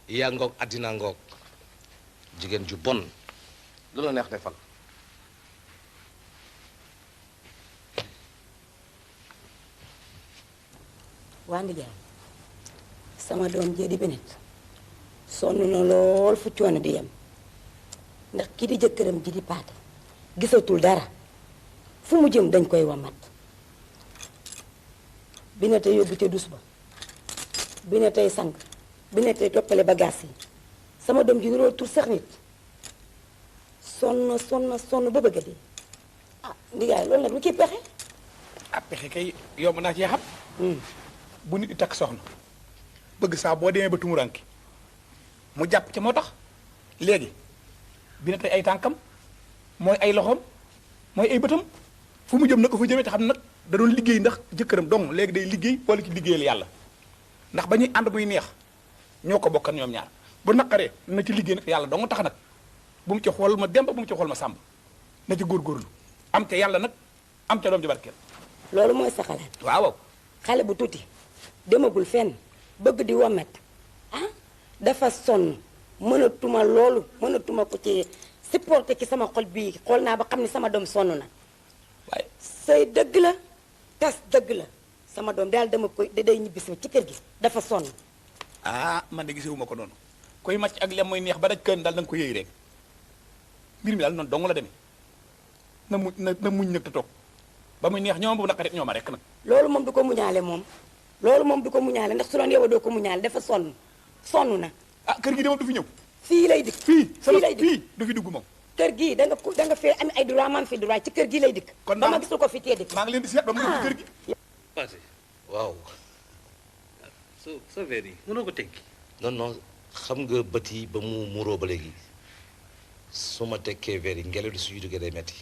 yaa ngoog àddina ngoog jigéen ju bon lu la neex defal. waa Ndiaye sama doom jee di Binet sonn na lool fu coono di yem ndax kii di jëkkëram ji di paate gisatul dara fu mu jëm dañ koy wamat Binet tey yóbbu ca dus ba Binet tey sang Binet tey toppale bagaas yi sama doom ji niroo tur sax nit sonn ba bëgg a dee ah Ndiaye loolu nag lu ciy pexe. ah pexe kay yomb naa cee xam. bu nit di takk soxna bëgg saa boo demee ba tumuranki mu jàpp ci moo tax léegi bi na tey ay tànkam mooy ay loxoom mooy ay bëtam fu mu jëm na ko fa jëmee te xam nag da doon liggéey ndax jëkkëram dong léegi day liggéey wala ci liggéeyal yàlla ndax ba ñuy ànd muy neex ñoo ko bokkan ñoom ñaar bu naqaree na ci liggéey nag yàlla dong tax nag bu mu ci xool ma demba bu mu ci xool ma sàmb na ci góorgóorlu am ca yàlla nag am ca doom ji barkeel loolu mooy sa xalaat. waaw xale bu tuuti demagul fenn bëgg di womet ah dafa sonn mënatuma loolu mënatuma ko ci supporté ci sama xol bii xool naa ba xam ne sama doom sonn na waaye say dëgg la tas dëgg la sama doom daal dama koy day ñibbi si ci kër gi dafa sonn. ah man de gisewuma ko noonu koy màcc ak lem mooy neex ba daj kën daal da nga ko yëy rek mbir mi daal noonu dong la demee na muñ nag te toog ba muy neex ñoom bu naqarit ñooma rek nag. loolu moom du ko muñaale moom loolu moom du ko muñaale ndax su doon yow doo ko muñaale dafa sonn na. ah kër gi de moom du fi ñëw. fii lay dikk fii lay dikk fii du fi dugg moom. kër gii da nga fee am ay droit man fi droit ci kër gii lay dikk. kon ba ma gisul ko fi tee dikk. maa ngi leen di seet ba mu dugg ci kër gi. Pathé waaw. sa verre yi mënoo ko teggi. non xam nga bët yi ba mu muuroo ba léegi su ma tekkee verre yi ngelaw li suñu duggee day metti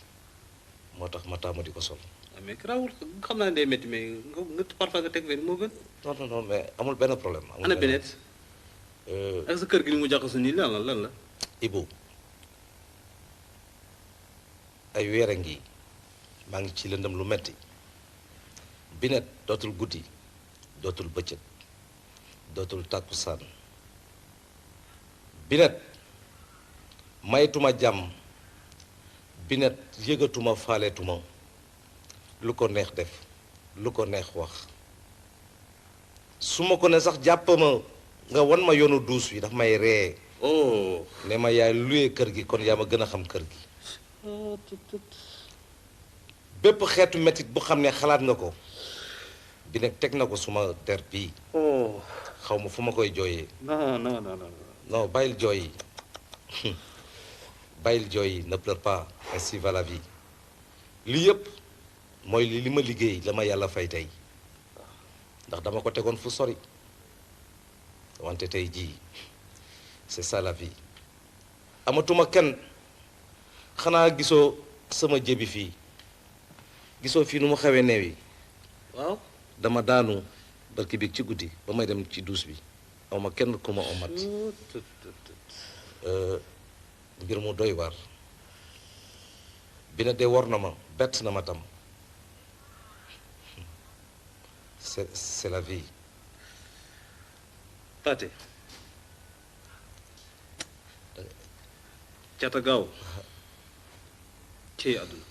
moo tax ma taamu di ko sol. mais garaawul xam naa ne day métti mais nga parfois nga teg verre moo gën. non mais amul benn problème. ana benet ak sa kër gi ni mu jaxasu nii lan la. Ibu ay weer a ngi maa ngi ci lëndëm lu metti binet dootul guddi dootul bëccëg dootul tàkkusaan binet maytuma jàmm binet yëgatuma faaleetuma lu ko neex def lu ko neex wax su ma ko ne sax jàpp ma nga wan ma yoonu duus wi daf may ree ne ma yaay luye kër gi kon yaa ma gën a xam kër gi bépp xeetu métit bu xam ne xalaat nga ko bi nag teg na ko suma der bii xaw ma fu ma koy jooyee non bàyyil jooy yi bàyyil jooy yi ne pleure pas ainsi va la vie li yëpp mooy li ma liggéey la ma yàlla fay tey ndax dama ko tegoon fu sori wante tey jii c'est ça la vie amatuma kenn xanaa gisoo sama jébi fii gisoo fii nu mu xewee neew yi waaw dama daanu barki bi ci guddi ba may dem ci duus bi awma kenn ku ma omat mbir mu doy waar bi na dee war na ma bett na ma tam c'est la vie. Pathé cata gaaw cey àdduna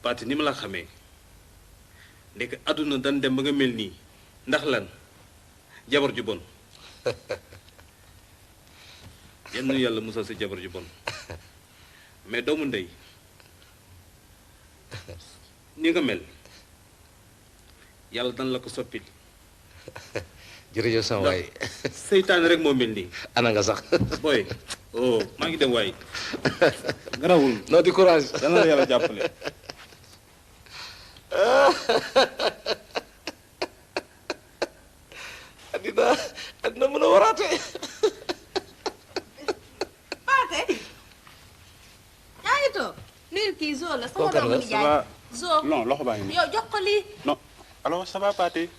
Pathé ni ma la xamee ndek àdduna dan dem ba nga mel nii ndax lan jabar ju bon yenn yàlla musal si jabar ju bon mais doomu ndey ni nga mel yàlla dan la ko soppil jërëjëf sama waay seytaane rek moo mel nii ana nga sax booy maa ngi dem waay garawul non di courage dana la yàlla jàppale addina mën a waraate Pathé yaa ngi toog nuyu kii Zo la sama doomu nijaay Zo non loxo baa ngi nii yow jox ko lii non alors ça va Pathé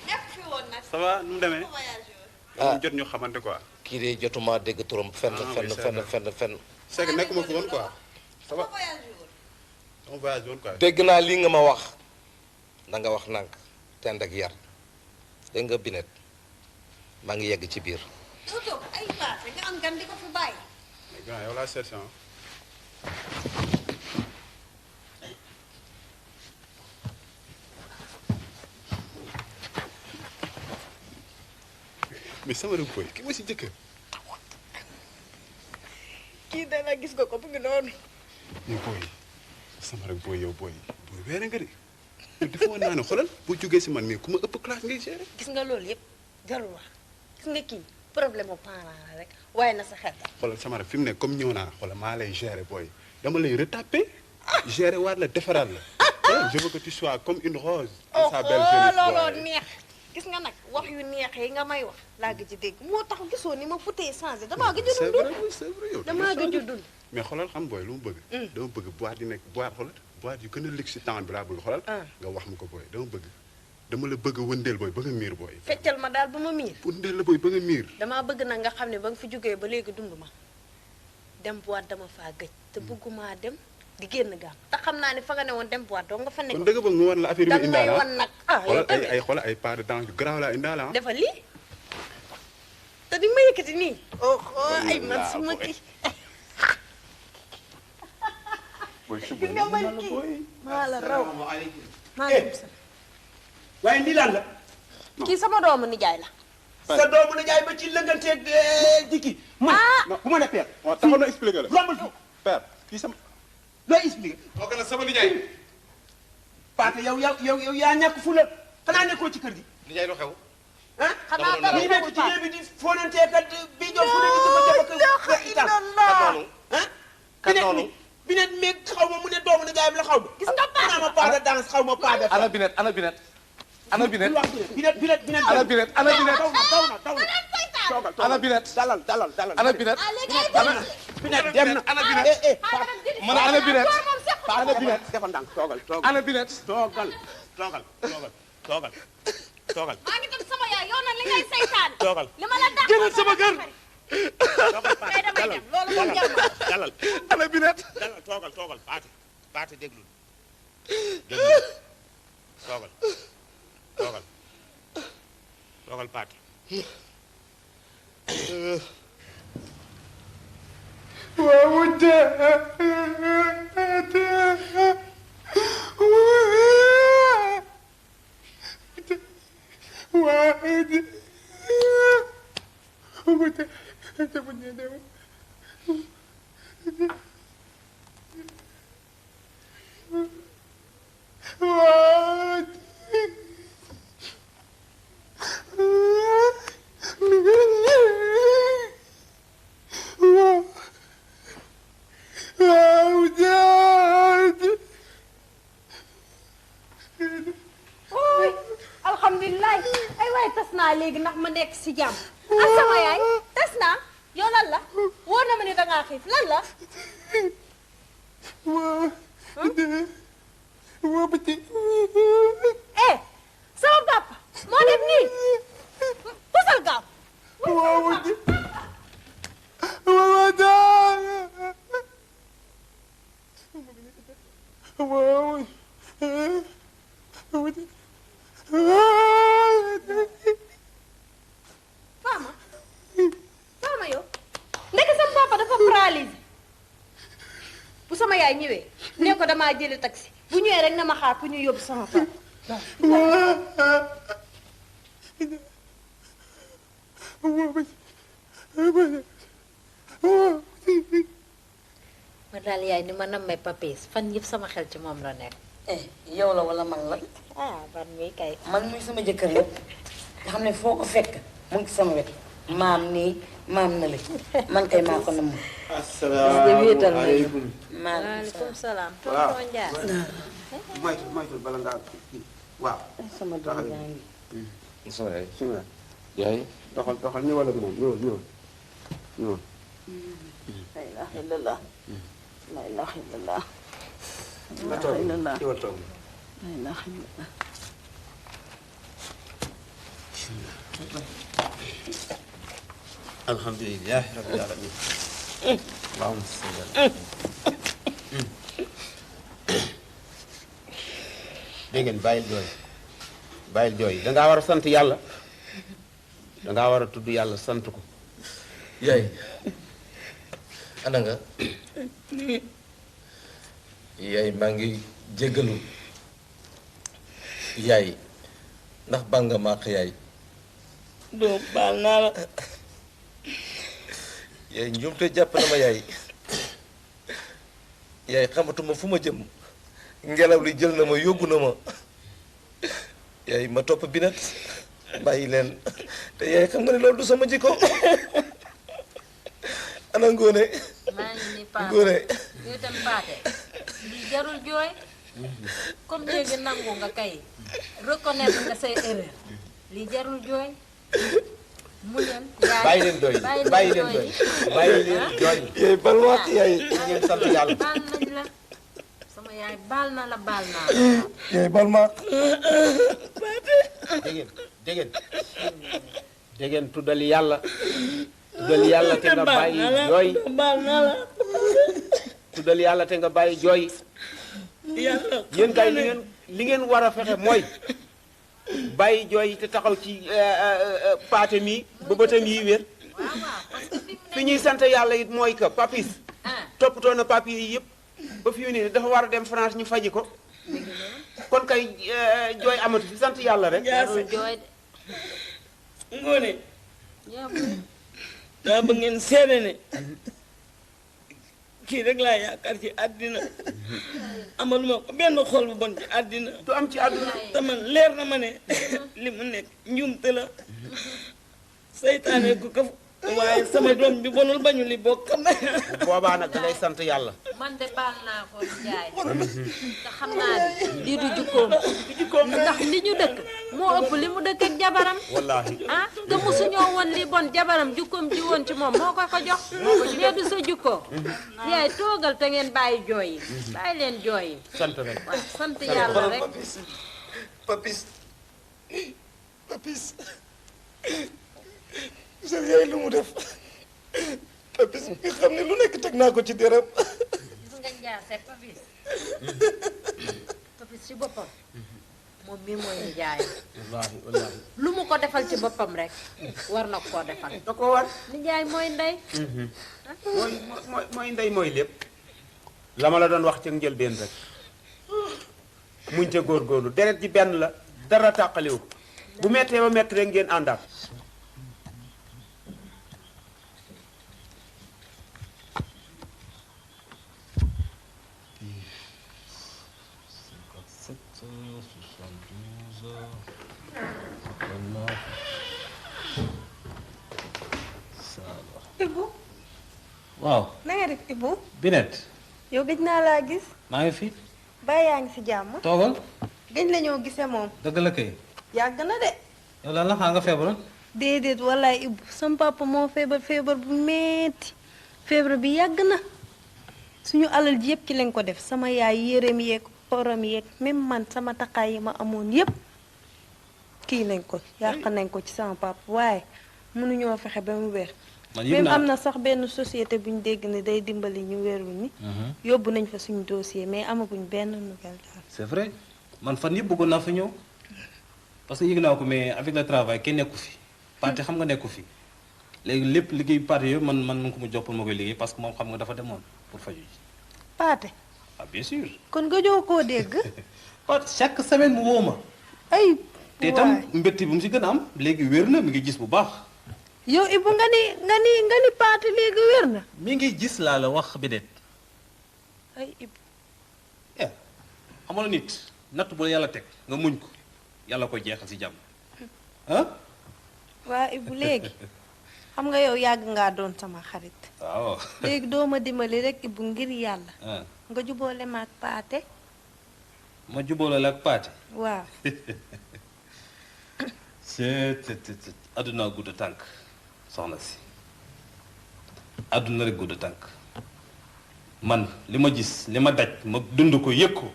nekk fi woon nag ça va nu mu demee jot ñu xamante quoi kii de jotuma dégg turam fenn fenn c'est que nekkuma fi woon quoi ça va on voyage woon quoi dégg naa lii nga ma wax da nga wax nànk tend ak yar dégg nga binet maa ngi yegg ci biir yow toog ay Pathé nga am gan di ko fi bàyyi mais grand yow laa seet mais sama rek booy ki ma si jëkkër kii dana gis nga ko bu ngi noonu mais booy sama rek booy yow booy weere nga de yow dafa woon naa ne xoolal boo jógee si man mais ku ma ëpp classe ngay gérer gis nga loolu yëpp jarul wax gis nga kii problème au parent la rek waaye na sa xel xoolal sama rek fi mu ne comme ñëw naa xoolal maa lay gérer booy dama lay retaper gérer waat la defaraat la je veux que tu sois comme une rose. oh sa belle jeunesse looloo boy. neex gis nga nag wax yu neex yi nga may wax laa gëj a dégg moo tax gisoo ni ma futee changé damaa gëj a c'est dund vrai oui c'est vrai yow. damaa gëj a dund mais xoolal xam booy lu mu bëgg. dama bëgg boîte yi nekk boîte xoolal boîte yu gën a luxe ci temps bi laa bëgg xoolal. nga wax ma ko booy dama la bëgg a wëndeel booy ba nga miir booy. feccal ma daal ba ma miir wëndeel la booy ba nga miir. damaa bëgg nag nga xam ne ba nga fi jógee ba léegi dund ma dem boîte dama faa gëj te bëggumaa dem di génn gaam te xam naa ne fa nga ne woon dem boîte doo nga fa nekk kon dëgg ba nga wan la affaire yi dangay wan nag yow tamit xoolal ay pas de danse yu garaaw laa indaale ah. dafa lii te di ma yëkkati nii ay man suma kii gis nga man kii maa la raw maaleykum salaam waaye lii lan la kii sama doomu nijaay la sa doomu nijaay ba ci lënganteeg dikki man bu ma ne père taxaw na expliqué la rombal fi père kii sama looy expliqué kooku la sama nijaay Paate yow yaa ñàkk fu la xanaa nekkoo ci kër gi nijaay lu xew ah xanaa dara ñi nekk ci néeg bi di fonanteekat bi jox fu ne di dafa jaba ka itam kan noonu bi net meeg xaw ma mu ne doomu nijaay bi la xaw ma gis nga xanaa ma pas de danse xaw ma pas de ana binet ana binet ana binet binet ana binet ana binet daw na toogal ana binet dalal ana binet binet dem na ana binet man ana binet ana binet defal ndànk toogal ana binet toogal maa ngi dem sama yaay yow nag li ngay saytaan toogal li ma la dàq génnal sama kër kay damay dem loolu moom jar na dalal ana binet dalal toogal Paate déglu toogal Paate alhamdulilah ay waay tas naa léegi ndax ma nekk si jàmm ak sama yaay tas naa yow lan la wóor na ma ne dangaa xiif lan la sama papa moo def nii pusal gaaw Fama yow ndeke sama papa dafa paralysé bu sama yaay ñëwee ne ko damaa jëli taxi bu ñëwee rek na ma xaar ku ñu yóbbu sama papa ma daal yaay ni ma nammee papiis fan yëpp sama xel ci moom la nekk. yow la wala man la ban mii kay. man muy sama jëkkër lépp nga xam ne foo ko fekk mu ngi sama wet maam nii maam na la man kay maa ko namm. asalaamaaleykum. maaleykum salaam. waaw tonton Ndiaye. moytu bala ngaa waaw. sama doom yaa ngi. sama yaay. bisimilah. yaay. doxal ñëwal ak moom ñëwal. la ilaha illallah. la ilaha illallah. la ilaha illallah. la ilaha illallah. alhamdulilah rabbil alamin. allahumma salli ala. dégg ngeen bàyyil jooy dangaa war a sant yàlla dangaa war a tudd yàlla sant ko. yaay ana nga yaay maa ngi jéggalu yaay ndax bànga màq yaay doo baal naa la. yaay njuumte jàpp na ma yaay yaay xamatuma fu ma jëm ngelaw li jël na ma yóbbu na ma yaay ma topp binet bàyyi leen te yaay xam nga ne loolu du sama jikko ana ngóone maa ngi ni Paate ngóone yow itam Paate lii jarul jooy comme léegi nangu nga kay reconnaître nga say erreur li jarul jooy mu leen bàyyi leen jooy bàyyi leen jooy bàyyi leen jooy yaay bal wax yaay ngeen sant yàlla baal nañ la sama yaay baal na la baal naa la yaay bal ma dégeen tuddal yàlla te nga bàyyi jooy tuddal yàlla te nga bàyyi jooy yéen kay li ngeen war a fexe mooy bàyyi jooy te taxaw ci paate mi ba bëtam yi wér fi ñuy sant yàlla it mooy que papis toppatoo na papier yi yëpp ba fi mu ne dafa war a dem France ñu faji ko kon kay jooy amatu fi sant yàlla rek jooy de Ngoné daa ba ngeen seede ne kii rek laa yaakaar ci àddina amaluma ko benn xol bu bon ci àddina du am ci àdduna te man leer na ma ne li mu nekk njuumte la seytaane ko këf waaye sama doom bi bonul bañu li bokkam boobaa nag da ngay sant yàlla man de baal naa ko Njaay te xam naa ne lii du jukkoom ndax li ñu dëkk moo ëpp li mu dëkk ak jabaram wallaahi ah te mosuñoo woon li bon jabaram jukkoom ji woon ci moom moo ko ko jox mais du sa jukkoo yaay toogal te ngeen bàyyi jooy yi bàyyi leen jooy yi sant rek waaw sant yàlla rek papis sa yaay lu mu def papis nga xam ne lu nekk teg naa ko ci dërëm gis nga njaase papis ci boppam moom mii mooy nijaay wallaahi lu mu ko defal ci boppam rek war na koo defal da ko war nijaay mooy ndey mooy ndey mooy lépp la ma la doon wax ca njëlbeen rek muñ ca góorgóorlu deret ji benn la dara tàqaliwu bu mettee ba mett rek ngeen àndaat Ibou. waaw. na nga def Ibou. Binet. yow gëj naa laa gis. maa ngi fi. ba yaa ngi si jàmm. toogal. gëj la ñoo gisee moom. dëgg la kay. yàgg na de. yow lan la xaa nga feebaroon. déedéet wallaay Ibou sama papa moo feebar bu metti feebar bi yàgg na suñu alal ji yëpp ci lañ ko def sama yaay yéreem yeeg xorom yeeg même man sama takkaay yi ma amoon yëpp kii nañ ko yàq nañ ko ci sama papa waaye mënuñoo fexe ba mu wér. même am na sax benn société bu ñu dégg ne day dimbali ñu wérul ni yóbbu nañ fa suñu dossier mais amaguñ benn nouvelle daal. c'est vrai man fan yëpp bëggoon naa fa ñëw parce que yëg naa ko mais avec le travail kenn nekku fi parti xam nga nekku fi léegi lépp liggéey parti yooyu man ko mu jox pour ma koy liggéey parce que moom xam nga dafa demoon pour faju ji. Paate. ah bien sûr. kon nga joo koo dégg. chaque semaine mu woo ma. ay te itam mbétti bu mu si gën a am léegi wér na mi ngi gis bu baax. yow Ibou nga ni Paate léegi wér na. mi ngi gis laa la wax bi det. ay Ibou. xamal nit natt bu la yàlla teg nga muñ ko yàlla koy jeexal si jàmm ah. waa Ibou léegi xam nga yow yàgg ngaa doon sama xarit. waaw. léegi doo ma dimbali rek Ibou ngir yàlla. ah nga jubóole ma ak Paate. ma jubóole la ak Paate. waaw. c'est adduna gudd tànk soxna si adduna rek gudd tànk man li ma gis li ma daj ma dund ko yëg ko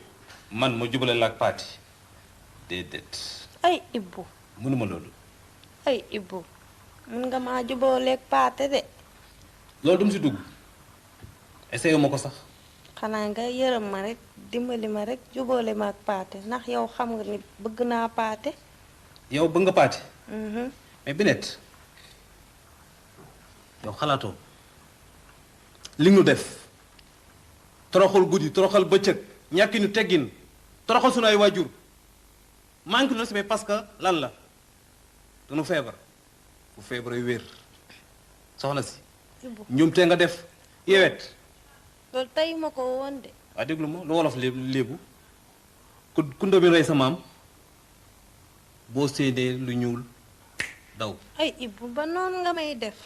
man ma jubale la ak Paate déedéet. ay Ibou. mënuma loolu. ay Ibou mun nga maa jubóoleeg Paate de. loolu du mu si dugg essayé ma ko sax. xanaa nga yërëm ma rek dimbali ma rek jubóole ma ak Paate ndax yow xam nga ni bëgg naa Paate. yow bëgg nga Paate. mais Binet yow xalaatoo li ñu def toroxal guddi toroxal bëccëg ñàkki ñu teggin toroxal sunu ay waajur manque de respect parce que lan la dañu feebar bu feebaree wér soxna si ñoom te nga def yewet loolu tey ma ko woon de. waa déglu ma lu wolof léebu ku ndomi rey sa maam boo séenee lu ñuul daw. ay Ibou ba noonu nga may def.